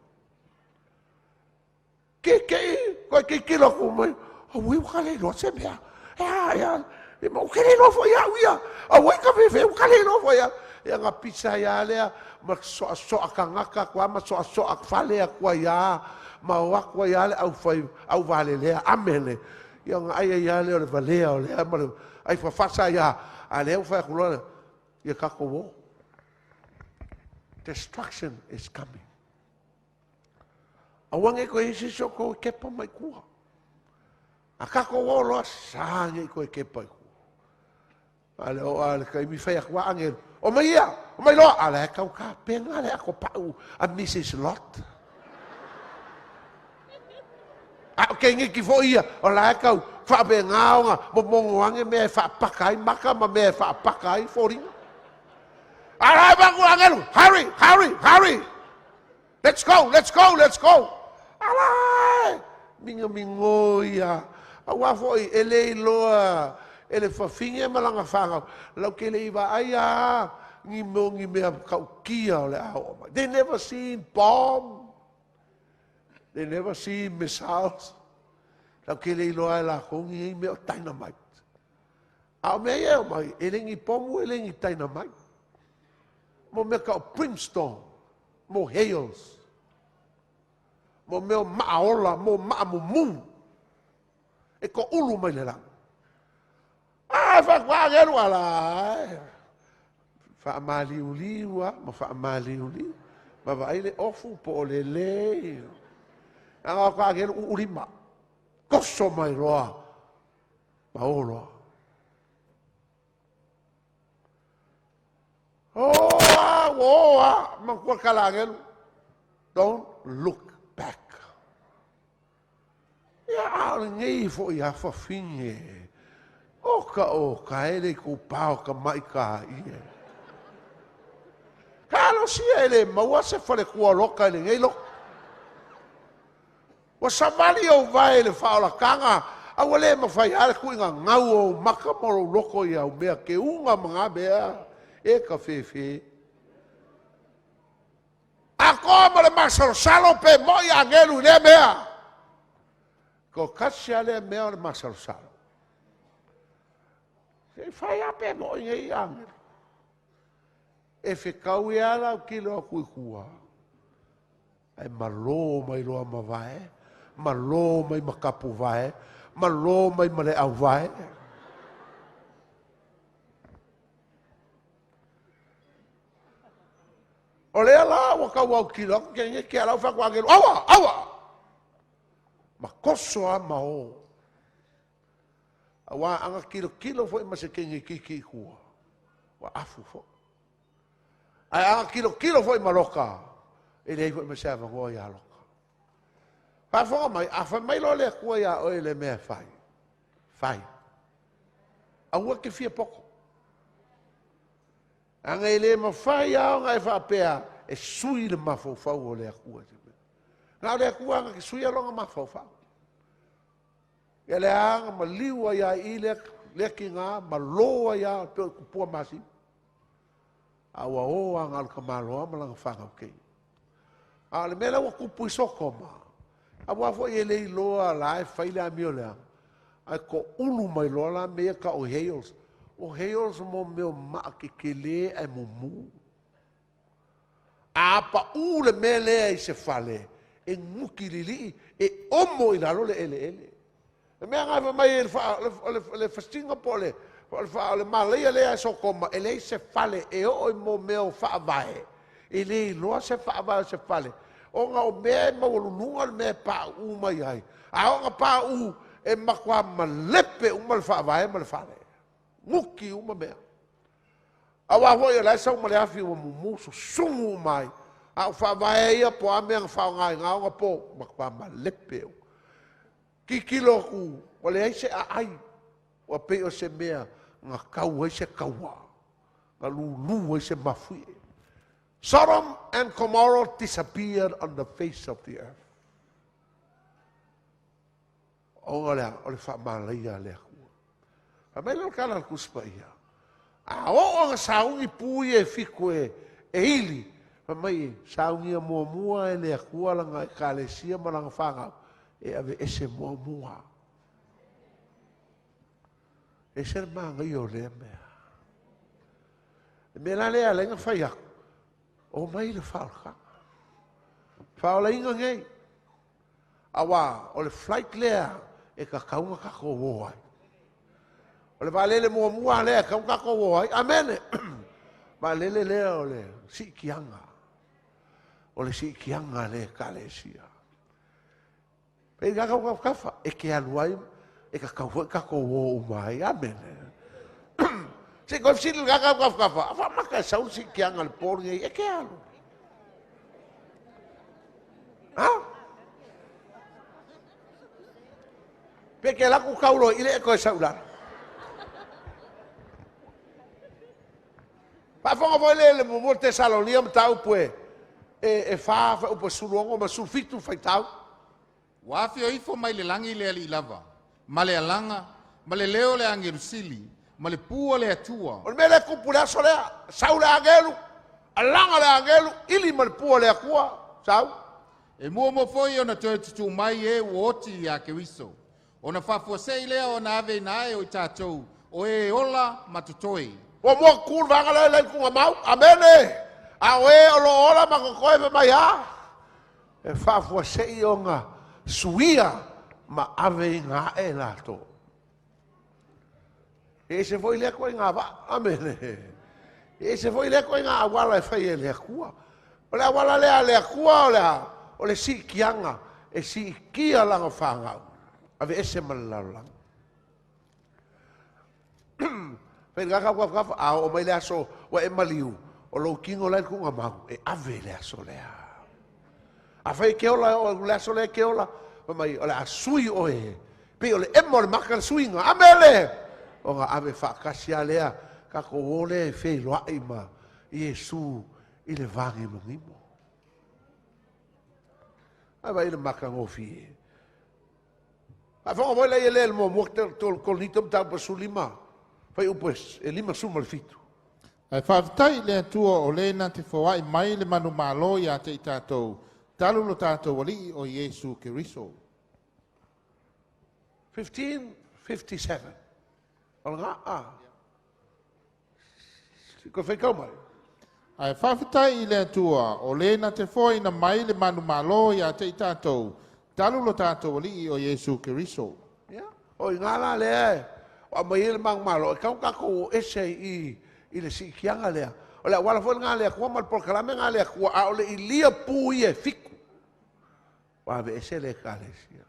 Keke'i, koe tilotilo atu mai, auē ua ka le iloa se mea. Ea, ea, e ma ou te le iloa foi au ia. Auē ka fefe, ua ka le iloa foi au. Ia na pisa ai lava lea, ma soasoa tagata atu lava ma soasoa fale atu ai lava, ma o atu ai lava le aufai, auvalelea, amene. Ia ona ai ai lava lea o le valea o lea ma le ai fafasa ai lava, a lea ua fai atu loa, ia tatou o. Destruction is coming. Aua ne i toe i ai se isi o outou e kepa mai tua. A tatou o loa, sa ne i toe kepa i tua. A le oo a le taimi fai atu a agelu, o mai ia, o mai loa, a la e tau tapena le ato pau a Mrs. Lot. A o keiniki foi ia, o la e tau faapena ona momono ane mea e faapaka ai maka ma mea e faapaka ai foliga. A la e vaku agelu, hurry, hurry, hurry! Let's go, let's go, let's go! Ala e! Migomigo ia. Aua foi e le iloa e le fafine ma lana fanau, lau ke le i vaai a ni mo ni mea tautia o le a oo mai. They never seen bomb. They never seen missiles. Lau ke le iloa e lakou ni mea o dynamite. A o mea ia e omai, e le ni pomu, e le ni dynamite. Mo mea tau brimstone, mo hails, mo mea o maaola, mo maamumu, e toulu mai le lagi. A, faatoa agelu ala, e. Faamaliuliu a, ma faamaliuliu. Ma vaai le ofu po o le lei. A o ka agelu uulima. Koso mai loa. Ma o loa. Oh, ah, oh, ah, ma kua kala agelu. Don't look back. Ia a o lenei foi a fafine. O ka o ka ele ku pao ka mai ka ie. Ka alosia e le maua se fale kua loka i lenei loko. Ua savali ou vae i le faaolataga, a ua le mafai lava le tuuina gau o ou maka ma lou loko i au mea keuga ma na mea e ka fefe. Atoa ma le masalosalo pe moi agelu i lea mea. Ko kasi a lea mea o le masalosalo. Se i fai a pe moi nei agelu. E fekau ia lau kilo aku i kua. Ae malo mai loa ma vae, malo mai ma kapu vae, malo mai ma le au vae. O lea la ua tau autilo atu ke ke ala fa ku agelu. Aua, aua. Ma koso a ma o. Aua anga kilokilo foi ma se kenge kiki i tua. Ua afu foi. Ae a kilokilo foi ma Loka, e leai foi ma se avanoa iā Loka. Faafofoga mai, a fai mai loa le Atua iā oe le mea e fai, fai. Aua te fia poto. Leaga e le mafai lava ona e faapea e sui le mafaufau o le Atua. Na o le Atua na te suia lona mafaufau. Ia lea na maliu ai lava i i lea, lea tiga ma lo ai lava pei o le tupua masima. A ua o lava na o le tamaloa ma lana fanau teine. A o le mea lea ua tupu i Sotoma, aua foi e le iloa la e fai le amioleaga, ae toulu mai loa la mea ia tau o hails. O hails mo mea o maa tetele ae mumu. A paʻu le mea lea i se fale, e nuki lilii, e omo i lalo le eleele. Le mea lena e fai mai ai le fasiga po o le, o le malaia lea e Sotoma, e leai se fale e oo i mo mea o faavae, e le iloa se faavae o se fale, ona o mea e maualuluga le mea e pauu mai ai, a oo ina pauu, e matua malepe uma le faavae ma le fale, nuki uma mea. Aua foi o la e sau ma le afi ua mumu susugu uma ai, a o faavae ia po o a mea na faaaoga i na ona po, matua malepe uma. Tilotilo atu ua leai se aai, ua pei o se mea na tau ai se taua, na lulu ai se mafuie. Sodom and Gomorrah disappeared on the face of the earth. Ona o le a? O le faamalaia a le Atua. Fai mai lea o le tala a le Tusi Paia, a oo ina sauni pu ia e fitu e, e ili, fai mai, saunia muamua e le Atua lana Ekalesia ma lana fanau, e aveese muamua. Ese le manaia o lea mea. Le mea la lea e ala ai ona fai atu, omai i le faaolataga. Faaolaina nei. Aua o le flight lea e tatau ona tatou o ai. O le vaalele muamua lea e tatau ona tatou o ai. Amene. Vaalele lea o le siitiaga. O le siitiaga a le Ekalesia. Pei ka kau kafa, e ke alu ai, e tatau foi tatou o uma ai. Amene. Se i koe fesili i le kau kafa, a faamata e sau le siitiaga i le po lenei, e ke alu. Ha? Pe ke laku kau loa i le e koe sau lalo. Faafofoga foi le le muamua Tesalonia mataupu e e, e fa upu e 16 ma 17 faitau. Ua afio ifo mai le lagi le Alii lava, ma le alaga, ma le leo o le agelu sili, ma le pu a le Atua. O le mea lea e tupu i le aso lea, sau le agelu, alaga le agelu, ili ma le pu a le Atua, sau. E muamua foi ona toe tutū mai e ua oti iā Keriso, ona faafuasei lea ona aveina ae o i tatou, o e ola ma totoe. Muamua tu le vaega lea e le i tuugamau. Amene! A o e o lo o ola ma totoe fai mai a? E faafuasei ona suia ma aveina ae latou. E ese foi lea ituaiga vaa. Amene. E ese foi lea ituaiga auala e fai e le Atua. O le auala lea a le Atua o le a? O le siitiaga, e siitia lana fanau, aveese ma le lalolagi. Fai le kaka kaka, a oo mai le aso ua e maliu, o lou tino la e tuugamau, e ave le aso lea. Afai e ke ola, o le aso lea e ke ola, fai mai, o le a sui oe, pei o le ema o le maka le suiga, amele! Ona ave faatasi lava lea, tatou o lea e feiloai ma Iesu i le vagimogimo. Ai vaai le matagofie. Faafofoga foi lea i le muamua Korinito mataupu 15, fuaiupu e 57. Ae faafetai i le Atua o le na te foai mai le manumalo ia te i tatou, talu lo tatou Alii o Iesu Keriso. 1557. O lena, a. Koe faitau mai. Ae faafetai i le Atua o le na te foaina mai le manumalo ia te i tatou, talu lo tatou Alii o Iesu Keriso. Ia, o i ina la lea e aumai ai le manumalo, e tatau ona tatou o ese i, i le siitiaga lea. O le auala foi lena a le Atua ma le polokalame lena a le Atua, a o le ilia pu ia e fitu, ua aveese le Ekalesia.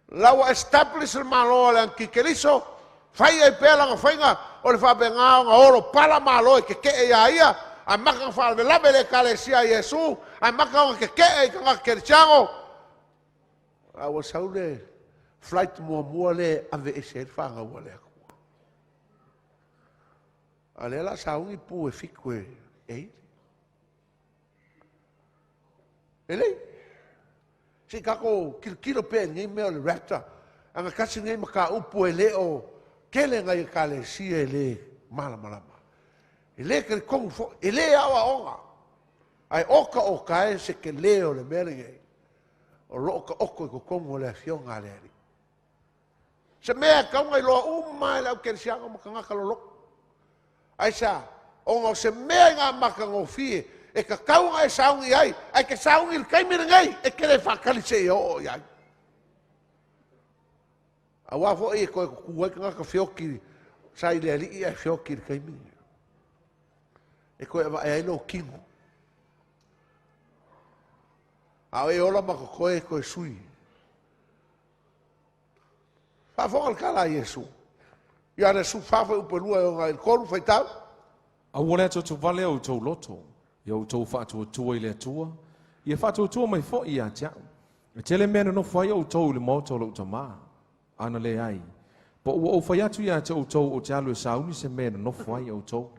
La ua establish le Malo a le Antikeriso, fai ai pea lana faiga o le faapena ona olo pala Malo e tete'e iā ia, amata ona faalavelave le Ekalesia a Iesu, amata ona tete'e i tagata kerisiano, a ua sau le flight muamua lea e aveese ai le fanau a le Atua. A o lea o le a sauni pu e fitu e ili. Lelei. Se i tatou tilotilo pea i lenei mea o le rapture. Agatasi lenei mataupu e le o tele nai ekalesia e le malamalama. E le talitonu foi, e le aoaoga. Ae oka oka e se tele o le mea lenei o lo o taoto i totonu o le Afioga a le Alii. Se mea e tatau ona iloa uma e le au kerisiano ma tagata loloto. Aisea? Ona o se mea i ngā matagofie e tatau ona e sauni i ai, ae te sauni i le taimi lenei, e te le faatali seia oo i ai. Aua foi e toe tutū ai tagata feoti sa i le alii ae feoti i le taimi lenei. E toe avae ai lou tino. A o e ola ma totoe e toe sui. Faafofoga le tala a Iesu. Ioane 14 fuaiupu e 2 e oo i le 3, faitau. Aua le atuatuvale o outou loto, ia outou faatuatua i le Atua, ia faatuatua mai foi ia te a'u. E tele mea e nonofo ai outou i le maota o lou Tamā. Ana leai, po ua ou fai atu ia te outou ou te alu e sauni se mea e nonofo ai outou.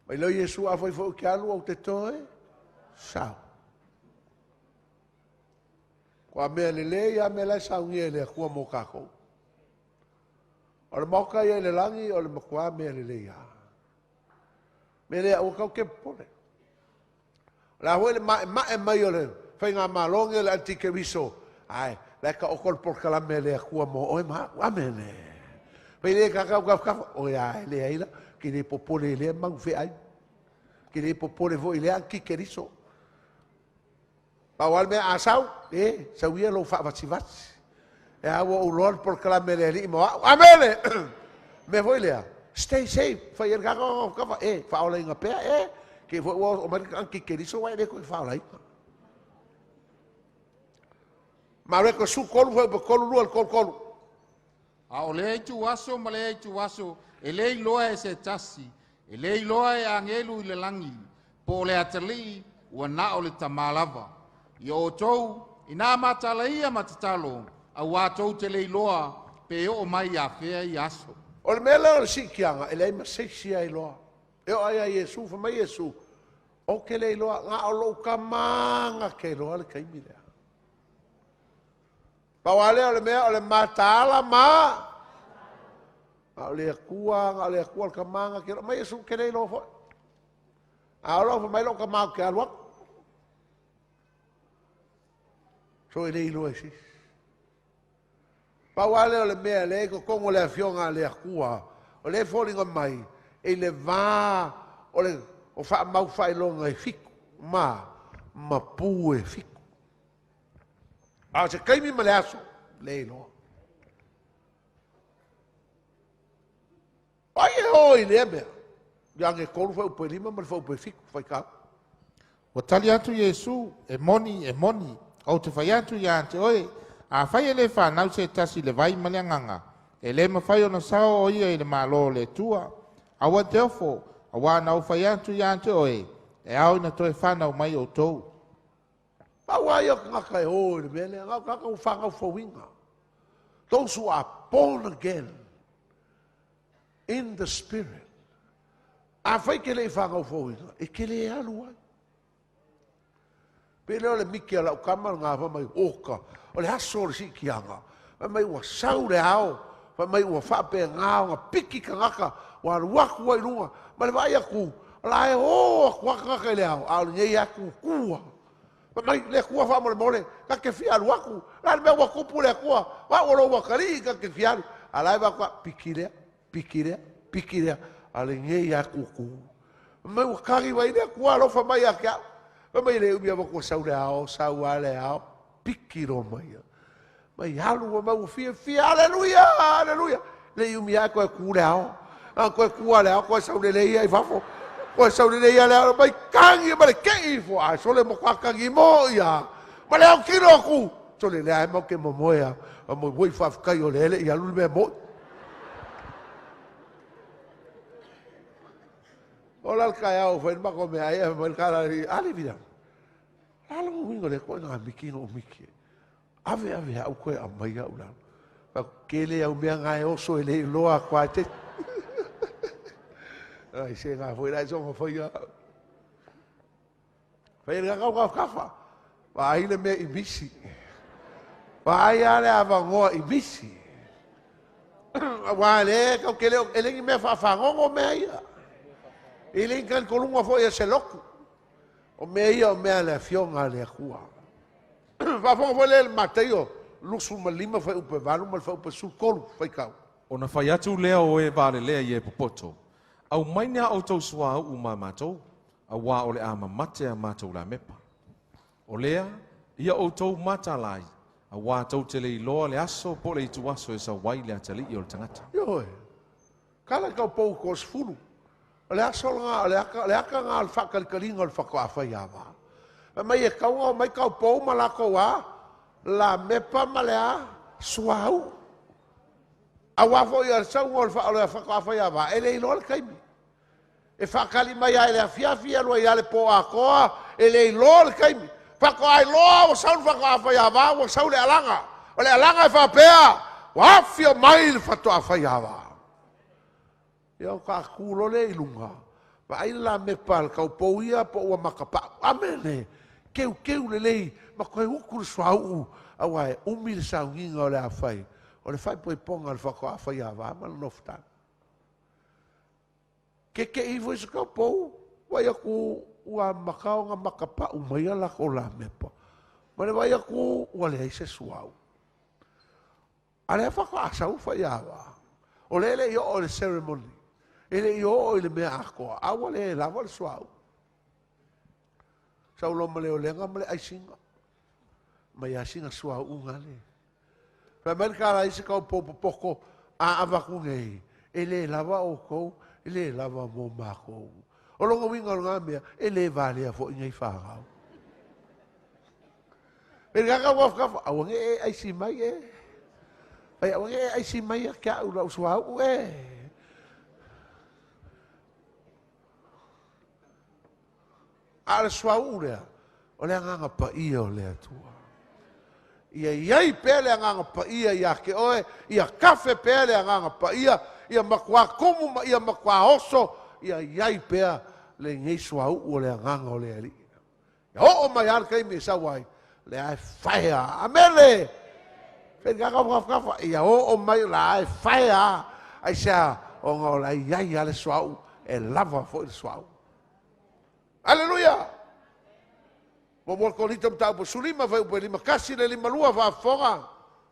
Mai lea o Iesu, Afai foi ou te alu ou te toe sau. Ua mea lelei a mea la e saunia e le Atua mo tatou. O le maota ia i le lagi o le matua mea lelei a. Mea lea aua tatou te popole. O le a foi le ma'ema'e mai o le faigamalo nei o le antikeriso, ae la e taoto le polokalame a le Atua mo oe ma a'u. Amene. Fai le kakau tafatafa, oe a e leai la, ke le popole i lea mau feai. Ke le popole foi i lea antikeriso. Pau lava le mea a sau, e, sau ia lou faavasivasi. E a ua ou iloa le polokalame a le Alii mo a'u. Amene! Mea foi lea, stay safe, fai ai le tagata, kava, e, faaolaina pea, e, te i foi ua oo mai le antikeriso ua e le toe faaolaina. Mareko 13 fuaiupu 32 i le 33. A o lea ituaso ma lea ituaso e le iloa e se tasi, e le iloa e agelu i le lagi, po o le atalii, ua na o le Tamā lava. Ia outou, inā mataala ia ma tatalo, auā tou te le iloa pe oo mai afea ia aso. O le mea lea o le siitiaga, e leai ma se isi e iloa. E oo lava ia Iesu, fai mai Iesu, Ou te le iloa, na o lou Tama na te iloa le taimi lea. Pau lava lea o le mea o le mataala ma na o le Atua, na o le Atua le Tama na te iloa. Mai Iesu te le iloa foi. A ola fai mai lou Tama ou te alu atu. So e le iloa e se isi. Pau lava lea o le mea lea i totonu o le Afioga a le Atua, o lea e foliga mai e i le va o le o faamau faailoga e fitu ma ma pu e fitu. A o se taimi ma le aso, le iloa. O ai e o i lea mea? Ioane 3 fuaiupu e 5 ma le fuaiupu e 7, faitau. Ua tali atu Iesu, E moni, e moni, ou te fai atu ia te oe, afai e le fanau se tasi i le vai ma le Agaga, e le mafai ona sao o ia i le Malo o le Atua. Aua te ofo, auā na ou fai atu ia te oe, e ao ina toe fanau mai outou. Pau lava ia o tagata e o i le mea lea, na o tagata ua fanau fouina. Those who are born again in the spirit. Afai ke le i fanau fouina, e te le alu ai. Pei lea o le miki a lau tama lena fai mai, oka, o le aso o le siitiaga. Fai mai ua sau le ao, fai mai ua faapena ona piki tagata, ua alu atu ai i luga, ma le vaai atu, o la e o atu lava tagata i le ao, a o lenei lava tutu lava. Fai mai, le Atua faamolemole, ta te fia alu atu, o le a le mea ua tupu le Atua, o au o lou atalii ta te fia alu. A o la e vaai atu, piki lea, piki lea, piki lea, a o lenei lava tutu. Fai mai ua tagi mai le Atua alofa mai ia te au. Fai mai e le umi lava ua sau le ao, sau lava le ao, piki loa mai ia. Mai alu, fai mai ua fiafia, aleluia, aleluia. Le umi lava toe tu le ao. Na koe kua le ao koe saulele ia i fafo. Koe saulele ia le ao mai kagi ma le kei ifo. A sole mo kwa kagi mo ia. Ma le ao kilo aku. Sole le ae mau ke momoe a. A mo woi whawhikai o le ele i alu le mea moi. O la le kaeao fai le mako mea ai e mai le kala i ali vila. Lalo uiga le koe ngā miki no miki. Ave ave au koe a mai au la. Fa kele au mea ngā e oso e le iloa koa te. Ai se ngā foi lai songa fai a. Fai le kau kau kafa. Wa ai le mea i misi. Wa ai a le avangoa i misi. Wa le kau kele e lengi mea whaafangongo mea ia. E lengi kan kolunga fo ia se loku. O mea ia o mea le afioga a le Atua. Faafofoga foi lea i le Mataio 25 fuaiupu 8 ma le fuaiupu 13 faitau. Ona fai atu lea o e valelea i e popoto, Aumai ni a outou suauu ma matou, auā o le a mamate a matou lamepa. O lea, ia outou mataala ai, auā tou te le iloa le aso po o le ituaso e sau ai le atalii o le tagata. Ioe. Kala kau pou ko sefulu. O le aso lena, o le aka, o le aka lena o le faakalikaliga o le faatoa faiava. Fai mai e tau ona omai kaupou ma latou a lamepa ma le a suauu. Aua foi o le sauga o le fa, o le faatoa faiava, e le iloa le taimi. E faatali mai lava i le afiafi, alu ai lava le po atoa, e le iloa le taimi. Faatoa iloa ua sau le faatoa faiava, ua sau le alaga. O le alaga e faapea, ua afio mai le faatoa faiava. Ia o ka tu loa lea i luga, vaai le lamepa a le taupou ia po ua makapau. Amene! Keukeu lelei ma toe utu le suauu aua e umi le sauniga o le a fai o le faaipoipoga o le faatoa faiava ma le nofotaga. Kekeʻi foi se taupou, vaai atu ua amata ona makapau mai a latou lamepa ma le vaai atu ua leai se suauu. A lea faatoa sau faiava. O lea e le i oo i le ceremony. E le i oo i le mea atoa. A ua le lava le suauu. Sau loa ma le olega ma le aisiga. Mai lava sina suauu gale. Fai mai le tala i se taupou popoto, a avatu nei, e le lava outou, e le lava mo makou. O lona uiga o lena mea, e le valea foi nei fanau. E le kaka ua kafa, aua ne e aisi mai e. Ai aua ne e aisi mai ia ke au lau suauu e. A o le suauu lea, o le agaga paia o le Atua. Ia i ai pea le agaga paia ia te oe, ia kafe pea le agaga paia, ia matua tumu ma ia matua oso, ia i ai pea lenei suauu o le agaga o le Alii. Ia oo mai lava le taimi e sau ai, lea e faea. Amene! Fai ia oo mai la e faea. Aisea, ona o la i ai lava le suauu, e lava foi le suauu. Aleluia! Muamua Korinito mataupu 15 fuaiupu 51 le 52 faafofoga.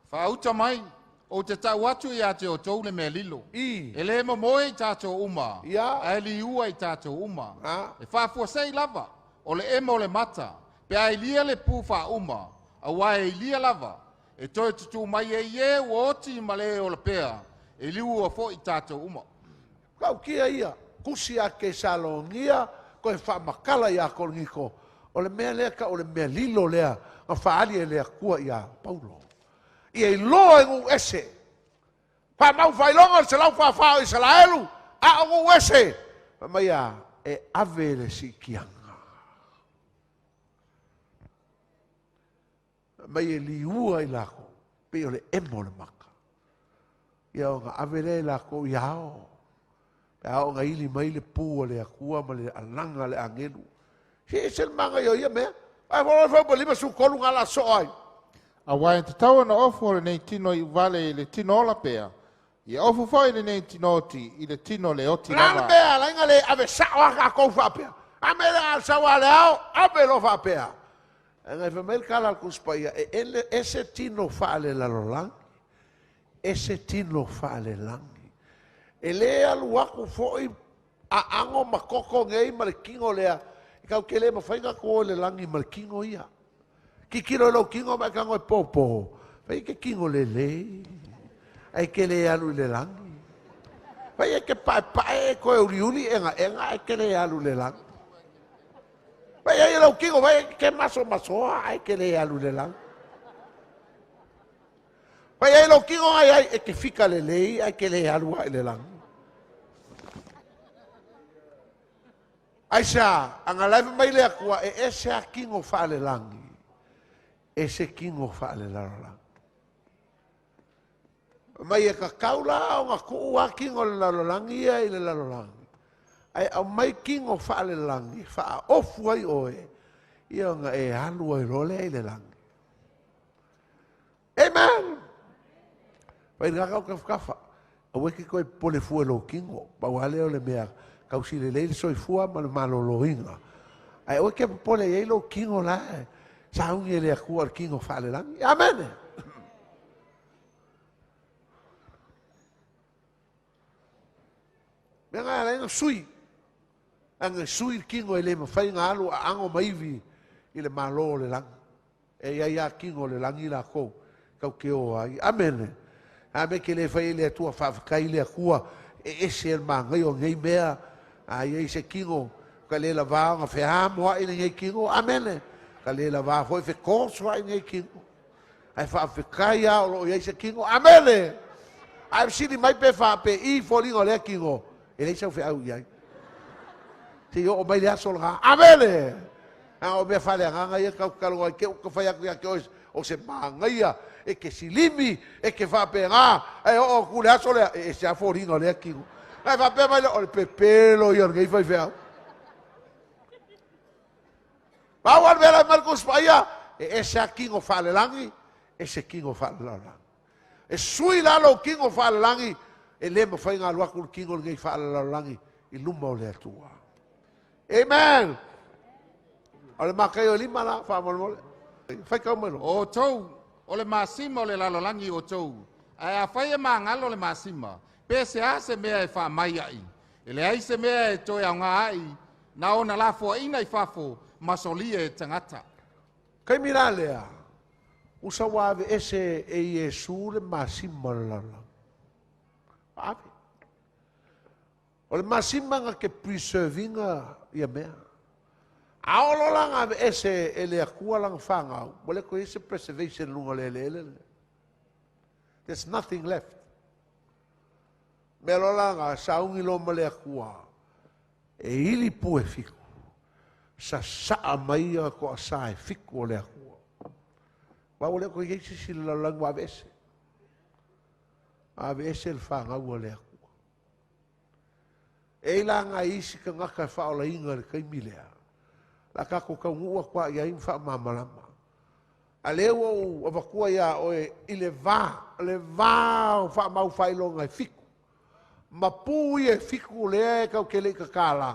Faauta mai, ou te tau atu ia te outou le mea lilo. I. E le momoe i tatou uma, Ia. ae liua i tatou uma. A. E faafuasei lava, o le ema o le mata, pe a ilia le pu faauma, auā e ilia lava, e toe tutū mai ai e ua oti ma le ola pea, e liua foi i tatou uma. Tautia ia, tusi a Tesalonia, toe faamatala iā Korinito, o le mea lea tau o le mea lilo lea na faaali e le Atua iā Paulo. Ia iloa e nuu ese. Faamau faailoga o le 144 o Isaraelu, a o nuu ese, fai mai a, e ave le siitiaga. Fai mai e liua i lakou, pei o le emo o le maka. Ia ona ave lea i lakou i ao. Pe a oo ina ili mai le pu a le Atua ma le alaga a le agelu. Se ese le manaia o ia mea. Ae fo fo 53 ngā la soo ai. Auā e tatau ona ofo lenei tino iuvale i le tino ola pea, ia ofo foi lenei tino oti i le tino le oti O le a le lava. mea ala ai na le ave sao a tatou faapea? A mea le a sau a le ao, ave loa faapea. Ae fai mai le tala a le Tusi Paia, e ele, ese tino faalelalolagi, ese tino faalelagi. E le alu atu foi aano ma toto nei ma le tino lea, e tatou te le mafai ona atu o i le lagi ma le tino ia. Tilotilo i lou tino ma e tago e pōpō, fai e te tino lelei, ae te le alu i le lagi. Fai e ke paepae e toe uliuli egaega ae ke le alu i le lagi. Fai ai lou tino, fai e ke masomasoa ae ke le alu i le lagi. Fai ai lou tino ai ai e ke fika lelei ae ke le alu lava i le lagi. Aisea? Aga la e fai mai le Atua e ese lava tino faalelagi, ese tino faalelalolagi. Fai mai e tatau la ona tuu lava tino o le lalolagi ia i le lalolagi, ae aumai tino faalelagi e faaofu ai oe, ia ona e alu ai loa lea i le lagi. Amen! Fai lena tau tafatafa. Aua e te toe popole fua i lou tino. Pau lava lea o le mea tausi lelei le soifua ma le maloloina. Ae aua e te popole i ai lou tino la e sauni e le Atua o le tino faalelagi. Amene! Mea na e ala ai ona sui. Leaga e sui le tino e le mafai ona alu aano ma ivi i le Malo o le lagi. E i ai lava tino o le lagi lakou tatou te o ai. Amene. A mea ke le fai ai le Atua, faafetai i le Atua, e ese le manaia o nei mea. A i ai se tino, ka le lavā ona feamoaʻi lenei tino. Amene. Ka le lavā foi fetosoaʻi lenei tino. Ae faafetai lava o lo o i ai se tino. Amene. Ae fesili mai pe faapei foliga o lea tino, e leai sau feau i ai. Seia oo mai le aso lena. Amene. A o mea faaleagaga ia tatou te talanoa ai, te u ta fai atu ia te oe o se manaia e te silimi, e te faapena, ae oo atu i le aso lea, e ese lava foliga o lea tino. Ae faapea mai lea, o le pepelo ia o lenei faifeau. Pau lava le mea la e aumai le Tusi Paia, e ese lava tino faalelagi, ese tino faalelalolagi. E sui la lou tino faalelagi, e le mafai ona alu atu le tino lenei faalelalolagi i luma o le Atua. Amen! O le Mataio e lima la, faamolemole. Faitau mai loa. O outou, o le masima o le lalolagi outou, ae afai e magalo le masima, pe se a se mea e faamaiaʻi, e leai se mea e toe aoga ai, na ona lafoaiina i fafo ma solia e tagata. Taimi la lea, usa ua aveese e Iesu le masima o le lalolagi. Ua ave. O le masima na te preserve ina ia mea. A oo loa la na aveese e le Atua lana fanau, ua le toe i ai se preservation i luga o le eleele lenei. There's nothing left. Mea loa la na sauni loa ma le Atua, e ili pue fiku, sasaa mai ia toasa e fiku o le Atua. Aua ua le toe i ai se isi i le lalolagi ua aveese. Aveese le fanau a le Atua. E i ai la nai isi tagata e faaolaina i le taimi lea, o le a tatou taunuu atu lava i ai ma faamalamalama. A lea ua ou avatua iā oe i le va, le va o faamaufaailoga e fiku, ma pu ia e fiku lea e tatou te le i tatala,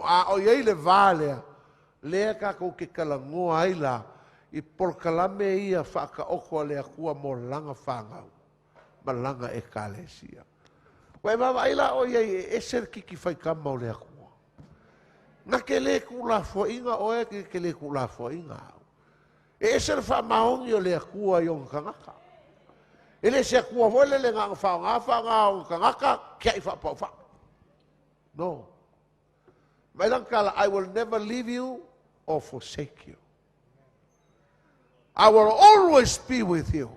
a o i ai le va lea, lea tatou te talanoa ai la i polokalame ia faataoto a le Atua mo lana fanau. ma lana Ekalesia. Ua e vaavaai la ʻoe i ai e ese le kiki faitama o le Atua. Na te le tuulafoaiina ʻoe, na te le tuulafoaiina au. E ese le faamaoni o le Atua i ona tagata. E le se Atua foi lele na ona faaaoga faaaoga ona tagata, tiai faapaupau. No. Mai lana tala, I will never leave you or forsake you. I will always be with you.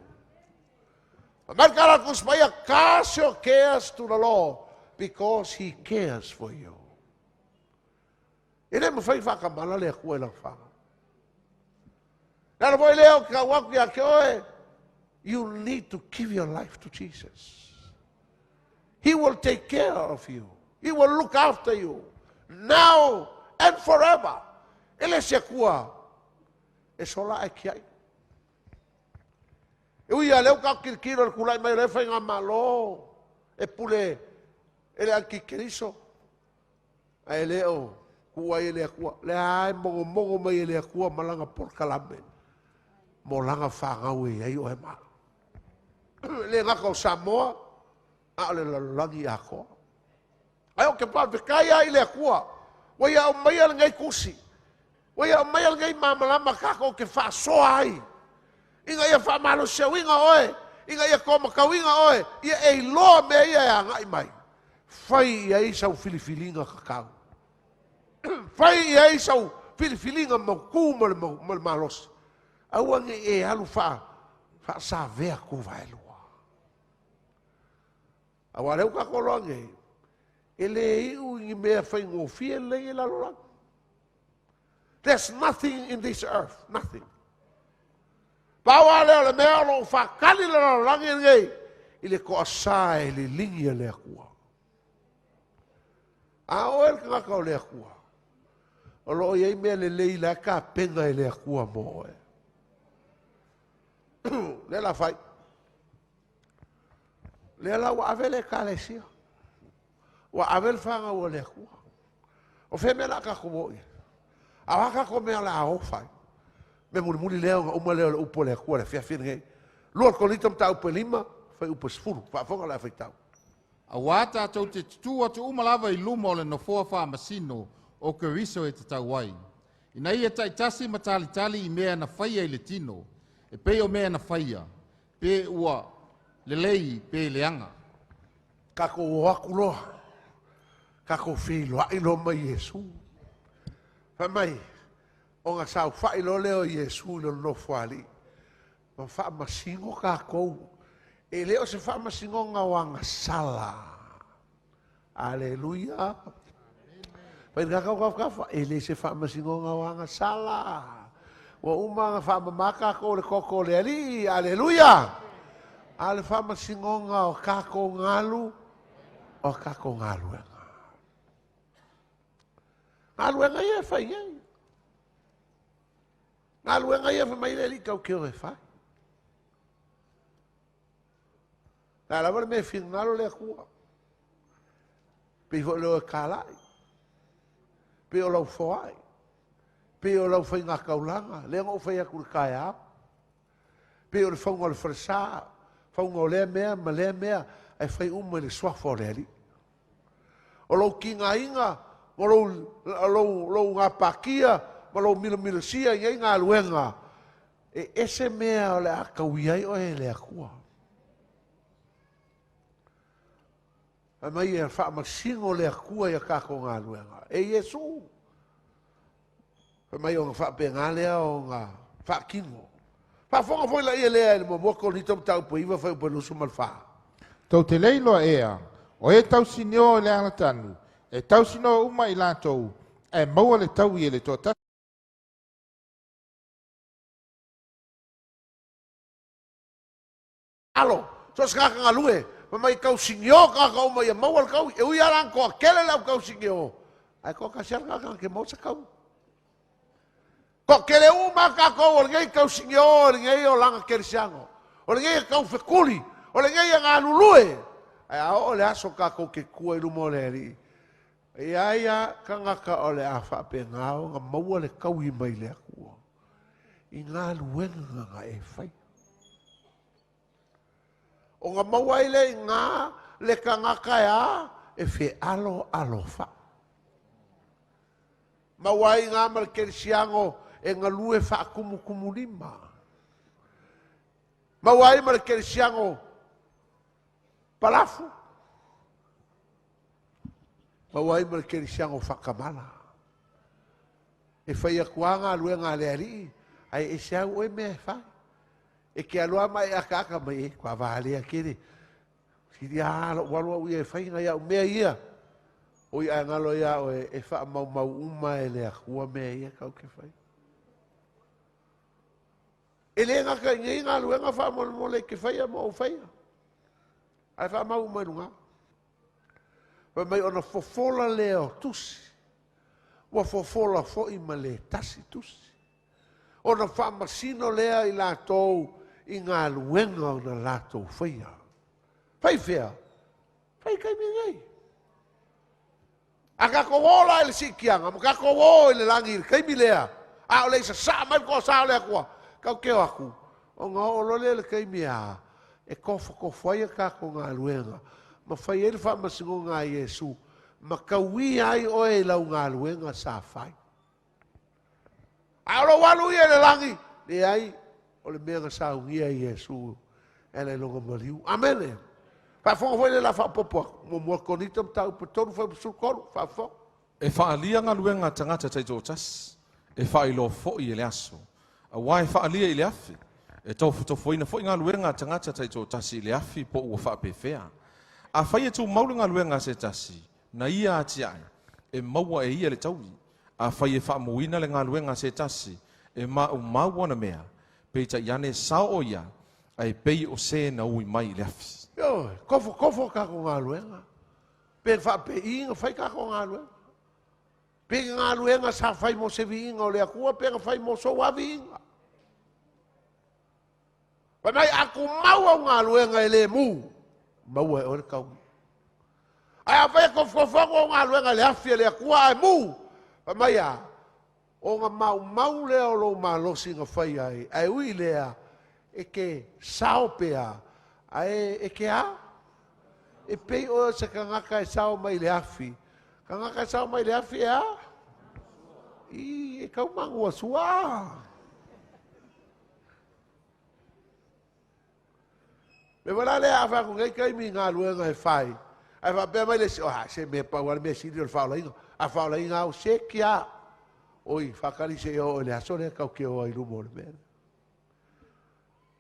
Mai le tala a le Tusi Paia, cast your cares to the Lord because he cares for you. E le mafai faatamala le Atua i lana fanau. Le ala foi lea ou te tau atu ia te oe, you need to give your life to Jesus. He will take care of you. He will look after you now and forever. E le se Atua e sola ae tiai. E ui lava lea ua tatou tilotilo i le tulai mai o lea faigamalo e pule e le antikeriso, ae le o tuu ai e le Atua. Lea lava e mogomogo mai e le Atua ma lana polokalame mo lana fanau e i ai oe ma au. E le gata o Samoa, a o le lalolagi atoa. Ae ou te faafetai lava i le Atua, ua ia aumaia lenei tusi, ua ia aumaia lenei malamalama tatou te faasoa ai, ina ia faamalosiauina oe, ina ia toamatauina oe, ia e iloa mea ia e agai mai. Fai i ai sau filifiliga tatau. Fai i ai sau filifiliga mautu ma le, ma le malosi. Aua ne i e alu faa, faasavea tuvaelua. Aua o lea ua tatou iloa nei, e le iu i ni mea faigofie lenei e lalolagi. There's nothing in this earth, nothing. Pau lava lea o le mea o lo o faatali le lalolagi lenei i le toasā e liligi a le Atua. A oe le tagata o le Atua, o lo o i ai mea lelei la e tapena e le Atua mo oe. Lea la fai. Lea la ua ave le Ekalesia. Ua ave le fanau a le Atua. O fea mea o le a tatou o i ai? A o a tatou mea o le a o fai? Mea mulimuli lea ona uma lea o le upu a le Atua i le afiafi lenei. 2 Korinito mataupu e 5, fuaiupu e 10. Faafofoga le a faitau. Auā tatou te tutū atu uma lava i luma o le nofoa faamasino o Keriso e tatau ai, ina ia taitasi ma talitali i mea na faia i le tino, e pei o mea na faia, pe ua lelei pe leaga. Tatou o atu loa, tatou feiloai loa ma Iesu. Fai mai, ona saofai loa lea o Iesu i lona nofoalii, ma faamasino tatou. E le o se faamasinoga o agasala. Aleluia. Fai le kakau kafa, e le se faamasinoga o agasala. Ua uma ona faamama tatou i le toto o le Alii. Aleluia. A o le faamasinoga o tatou galu, o tatou galuega. Galuega ia e fai ai. Galuega ia fai mai le Alii tau te o e fai. Le a lava le mea e finagalo le Atua. Pei foi o le o e kalai. Pei o lau foai. Pei o lau faigataulaga. Lea na ou fai atu i le taeao. Pei o le fauga o le falesa, fauga o lea mea ma lea mea, ae fai uma i le suafa o le Alii. O lou tigaina ma lou, lou, lou gapatia ma lou milomilosia i nei galuega, e ese mea o le a taui ai oe e le Atua. Fai mai e faamasino le Atua i a tatou galuega. E Iesu. Fai mai ona faapena lea ona faatino. Faafofoga foi laia lea i le muamua Korinito mataupu e 9 fuaiupu e 24. Tou te le iloa ea, o e tausinio i le alatanu, e tausinio uma i latou, ae maua le taui e le toatasi. Alo, so o se tagata galue, fai mai tausinio tagata uma ia maua le taui. E ui lava la ina toatele le au tausinio, ae toatasi lava le tagata na te maua se taui. Toatele uma lava tatou o lenei tausinio, o lenei olaga kerisiano, o lenei e taufetuli, o lenei e galulue. Ae a oo le aso tatou te tua i luma o le Alii, e i ai lava tagata o le a faapena ona maua le taui mai le Atua i galuega na e faia. Ona maua ai lea i ina le tagata e a? E fealoalofaʻi. Maua ai i ina ma le kerisiano e galue faatumutumulima. Maua ai ma le kerisiano palafu. Maua ai ma le kerisiano faatamala. E fai atu lava galuega a le Alii, ae ese au oe mea e fai. E te alu lava ma e akaaka mai, e kua valea tele. Sili lava lou alu au ia e fai nai au mea ia. Oi ae galo iā oe, e faamaumau uma e le Atua mea ia tatou te faia. E le gata i nei galuega faamolemole e te faia ma ou faia, ae faamau uma i luga. Fai mai ona fofola lea o tusi, ua fofola foi ma le tasi tusi. Ona faamasino lea i latou i galuega o na latou faia. Fai fea? Fai i taimi nei. A tatou o la i le siitiaga ma tatou o i le lagi i le taimi lea, a o le i sasaa mai le toasa o le Atua, tatou te o atu, ona oo loa lea i le taimi a e tofotofo ai a tatou galuega ma fai ai le faamasinoga a Iesu ma tauia ai oe i lau galuega sa fai. A o lou alu ia i le lagi, leai, o le mea na saunia e Iesu e ala i lona maliu. Amene. Faafofoga foi lea o le a faaopoopo atu, muamua Korinito mataupu e 3 fuaiupu 13, faafofoga. E faaalia galuega a tagata taitoatasi, e faailoa foi e le aso, aua e faaalia i le afi, e tofotofoina foi galuega a tagata taitoatasi i le afi po ua faapefea. Afai e tumau le galuega a se tasi, na ia atiae, e maua e ia le taui. Afai e faamuina le galuega a se tasi, e maumau ana mea, peitai ane e sao o ia, ae pei o se na ui mai i le afi. Ioe, kofokofo a tatou galuega. Pe faapei na fai tatou galuega. Pe galuega sa fai mo se viiga o le Atua, pe na fai mo sou lava viiga. Fai mai, a tumau au galuega e le mu, maua e oe le taui. Ae afai e tofotofo atu au galuega i le afi a le Atua ae mu, fai mai a, ona maumau lea o lou malosi na fai ai, ae ui i lea, e te sao pea, ae e te a? E pei oe o se tagata e sao mai i le afi. Tagata e sao mai i le afi e a? I, e tau manuasua. Me foi la lea a fai atu nei taimi i galuega e fai, ae faapea mai le isi, oh, se mea pau lava le mea sili o le faaolaina. A faaolaina au, seki a. Oi, faatali se i oo i le aso lea tatou te o ai i luma o le mea lea.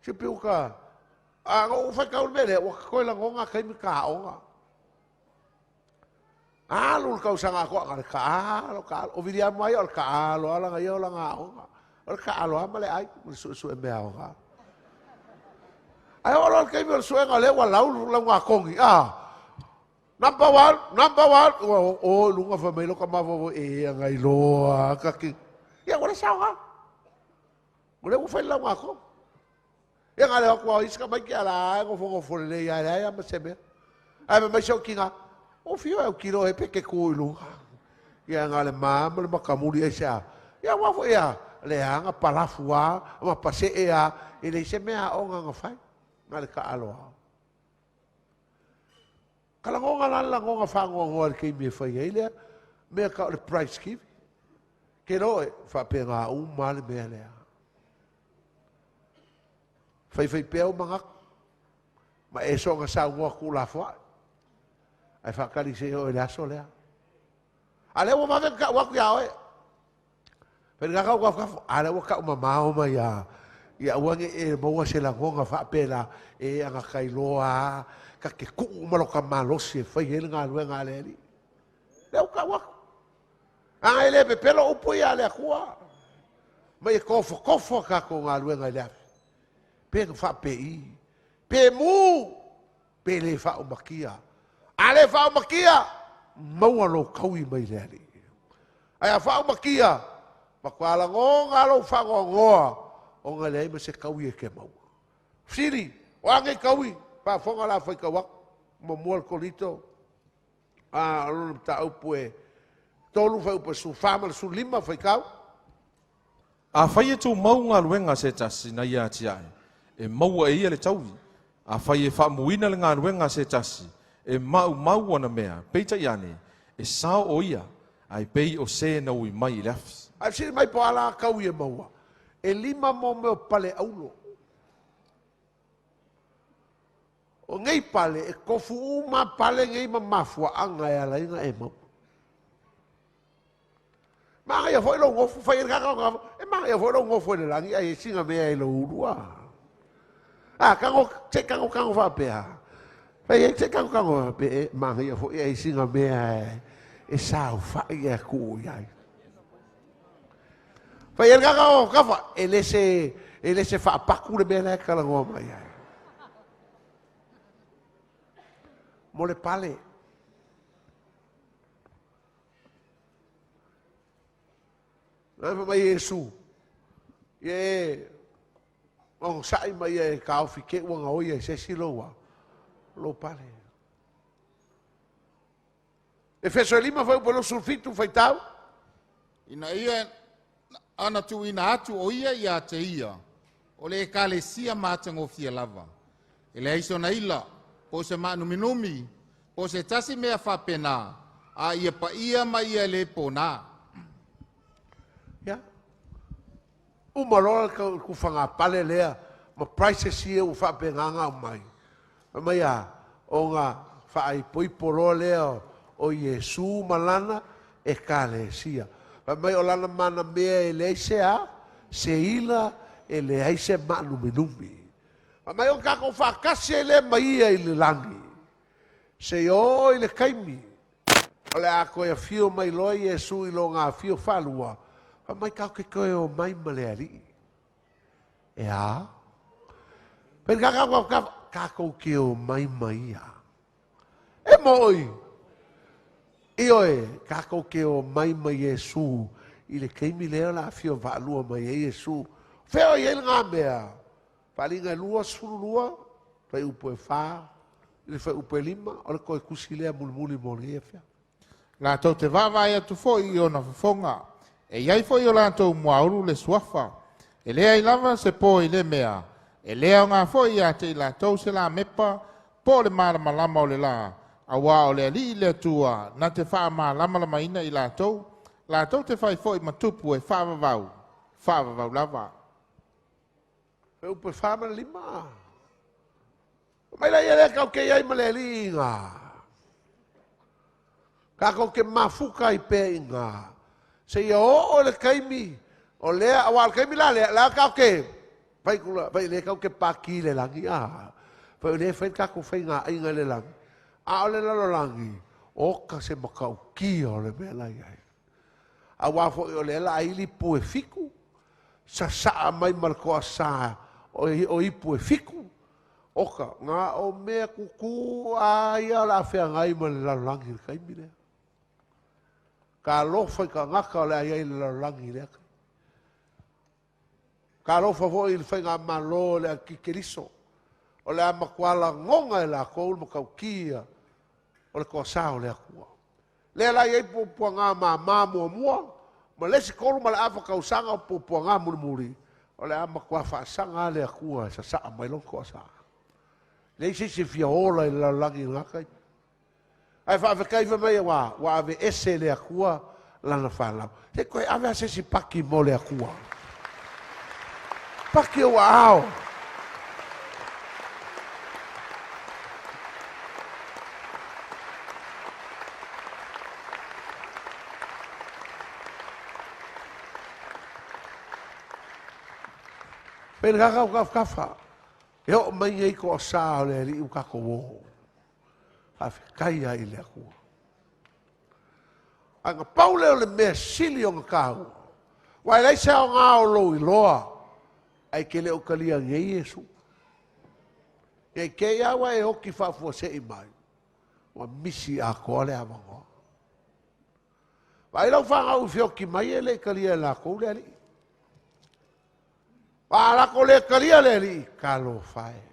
Se piuka, a na ou faitau i le mea lea, ua toe lagona taimi ta aoga. Alu le tausaga atoa, na o le taalo, taalo. O Viliamu lava ia o le taalo lava lana ia o lana aoga. O le taalo lava ma le ai, ma le suesue mea aoga. Ae oo loa le taimi o le suega o lea ua lau lauga togi, a! Number one, number one, ua o i luga fai mai lota mafaufau, e agailoa ka ki. Ia ua le saoga. O lea ua fai le lauga togi. Ia na o le o atu lava o isi tamaiti a la e nofonofo lelei lava e leai lava ma se mea. Ae fai mai si ou tina, ua fiu e autilo e pe te tu i luga. Ia na o le ma ma le matamuli aisea. Ia aua foi a leaga palafu a ma pasee a e leai se mea aoga na fai. Na o le taalo lava. Ka lagona la le lagona faanoanoa i le taimi e fai ai lea mea tau o le prize giving. Ke loe, faapena uma lava le mea lea. Faifai pea ou manatu, ma e soona saunoa tuulafoai, ae faatali se i oo i le aso lea. A lea ua vave ona tau atu ia oe. Fai le kaka kafu, a lea ua tau mamao mai a. Ia aua ne i e maua se lagona faapela, e agatai loa a, ta te tuu ma lota malosi e fai ai le galuega a le Alii. Lea ua tau atu. A e le pepelo upu ia a le Atua. Ma ia tofotofo a tatou galuega i le afi. Pe na faapei, pe mu, pe le faaumakia. A le faaumakia, maua lou taui mai le Alii. Ae a faaumakia, matua lagona lou faanoanoa, ona e leai ma se taui e te maua. Fesili, o a nei taui? Faafofoga la faitau atu, muamua le Korinito, a o lona mataupu e 3 fuaiupu e 14 ma le 15, faitau. Afai e tumau galuega a se tasi na ia atiae, e maua e ia le taui. Afai e faamuina le galuega a se tasi, e maumau ana mea, peitai ane, e sao o ia, ae pei o se na ui mai i le afi. Ae fesili mai po o a la taui e maua? E lima mo mea o pale aulo. O nei pale, e tofu uma pale nei ma mafuaaga e ala ai ona e maua. Manaia foi lou nofo, fai ai le kaka o e manaia foi lou nofo i le lagi ai e sina mea i lou ulu a. A, kago, se kago kago faapea. Fai ai se kago kago faapea, e manaia foi ai sina mea e saofai e tuu i ai. Fai ai le kaka o kafa, e le se, e le se faapaku le mea la e talanoa mai ai. Mo le pale. Na fai mai Iesu, ia e onosai ma ia e taofi te ua gaoia e se isi lou a, lou pale. Efeso e 5 fuaiupu e 27 faitau. Ina ia ana tuuina atu o ia ia te ia, o le ekalesia matagofie lava. E leai sona ila, po o se maanuminumi, po o se tasi mea faapena, a ia paia ma ia le pona. Ia. Uma loa le tufaga pale lea ma prices ia ua faapena ona aumai. Fai mai a, Ona faaipoipo loa lea o Iesu ma Lana Ekalesia. Fai mai o Lana manamea e leai se a? Se ila, e leai se maanuminumi. Fai mai ona tatou faatasi ai lea ma Ia i le lagi, seia oo i le taimi o le a toe afio mai loa Iesu i Lona afio faalua, fai mai tatou te toe omai ma le Alii. E a? Tatou te omai ma ia. E moʻi. Ioe, tatou te omai ma Iesu i le taimi lea o le a afio faalua mai ai Iesu. Fea o i ai lena mea? Faaaliga e 22, fuaiupu e 4 i le fuaiupu e 5, o le toe tusi lea mulimuli mo lenei afiafi. Latou te vaavaai atu foi i ona fofoga, e i ai foi i o latou muaulu le suafa. E leai lava se po i lea mea, e le aoga foi ia te i latou se lamepa po o le malamalama o le lā, auā o le Alii le Atua na te faamalamalamaina i latou, latou te fai foi ma tupu e faavavau, faavavau lava. Fuaiupu e 4 ma le 5. Fai mai laia lea tatou te i ai ma le Alii i ina. Tatou te mafuta ai pea i ina. Seia oo i le taimi o lea, aua o le taimi la lea, la tatou te fai kula, fai lea tatou te paki i le lagi, a. Fai o lea e fai le tatou faigaaiga i le lagi, a o le lalolagi, oka se matautia o le mea la i ai. Aua foi o lea la a ili ipu e fitu, sasaa mai ma le toasa o ipu e fitu, oka, na o mea tutū a ia o le a feagai ma le lalolagi i le taimi lea. Talofa i tagata o le a i ai i le lalolagi i lea taimi. Talofa foi i le faigamalo o le Atikeriso, o le a matua lagona e latou le matautia o le toasa o le Atua. Lea la e i ai puapuaga mama muamua, ma le isi 3 1/2 tausaga o puapuaga mulimuli, o le a matua faasaga lava le Atua e sasaa mai lona toasa. E leai se isi e fia ola i le lalolagi i lena taimi. Ae faafetai fai mai ua ua aveese e le Atua lana fanau. Se toe ave lava se isi paki mo le Atua. Paki ou aao. Pei le kakau tafatafa. E oo mai nei toasa o le Alii ua tatou o. Faafetai ai i le Atua. Ae na pau lea o le mea sili ona taua, aua e leai se aoga o lou iloa ae e te le o talia nei Iesu. Ne i te i lava ua e oti faafuasei mai, ua misi atoa le avanoa. Vaai lau fanau i feoti mai e le i talia e latou le Alii. A latou le talia le Alii, talofa e.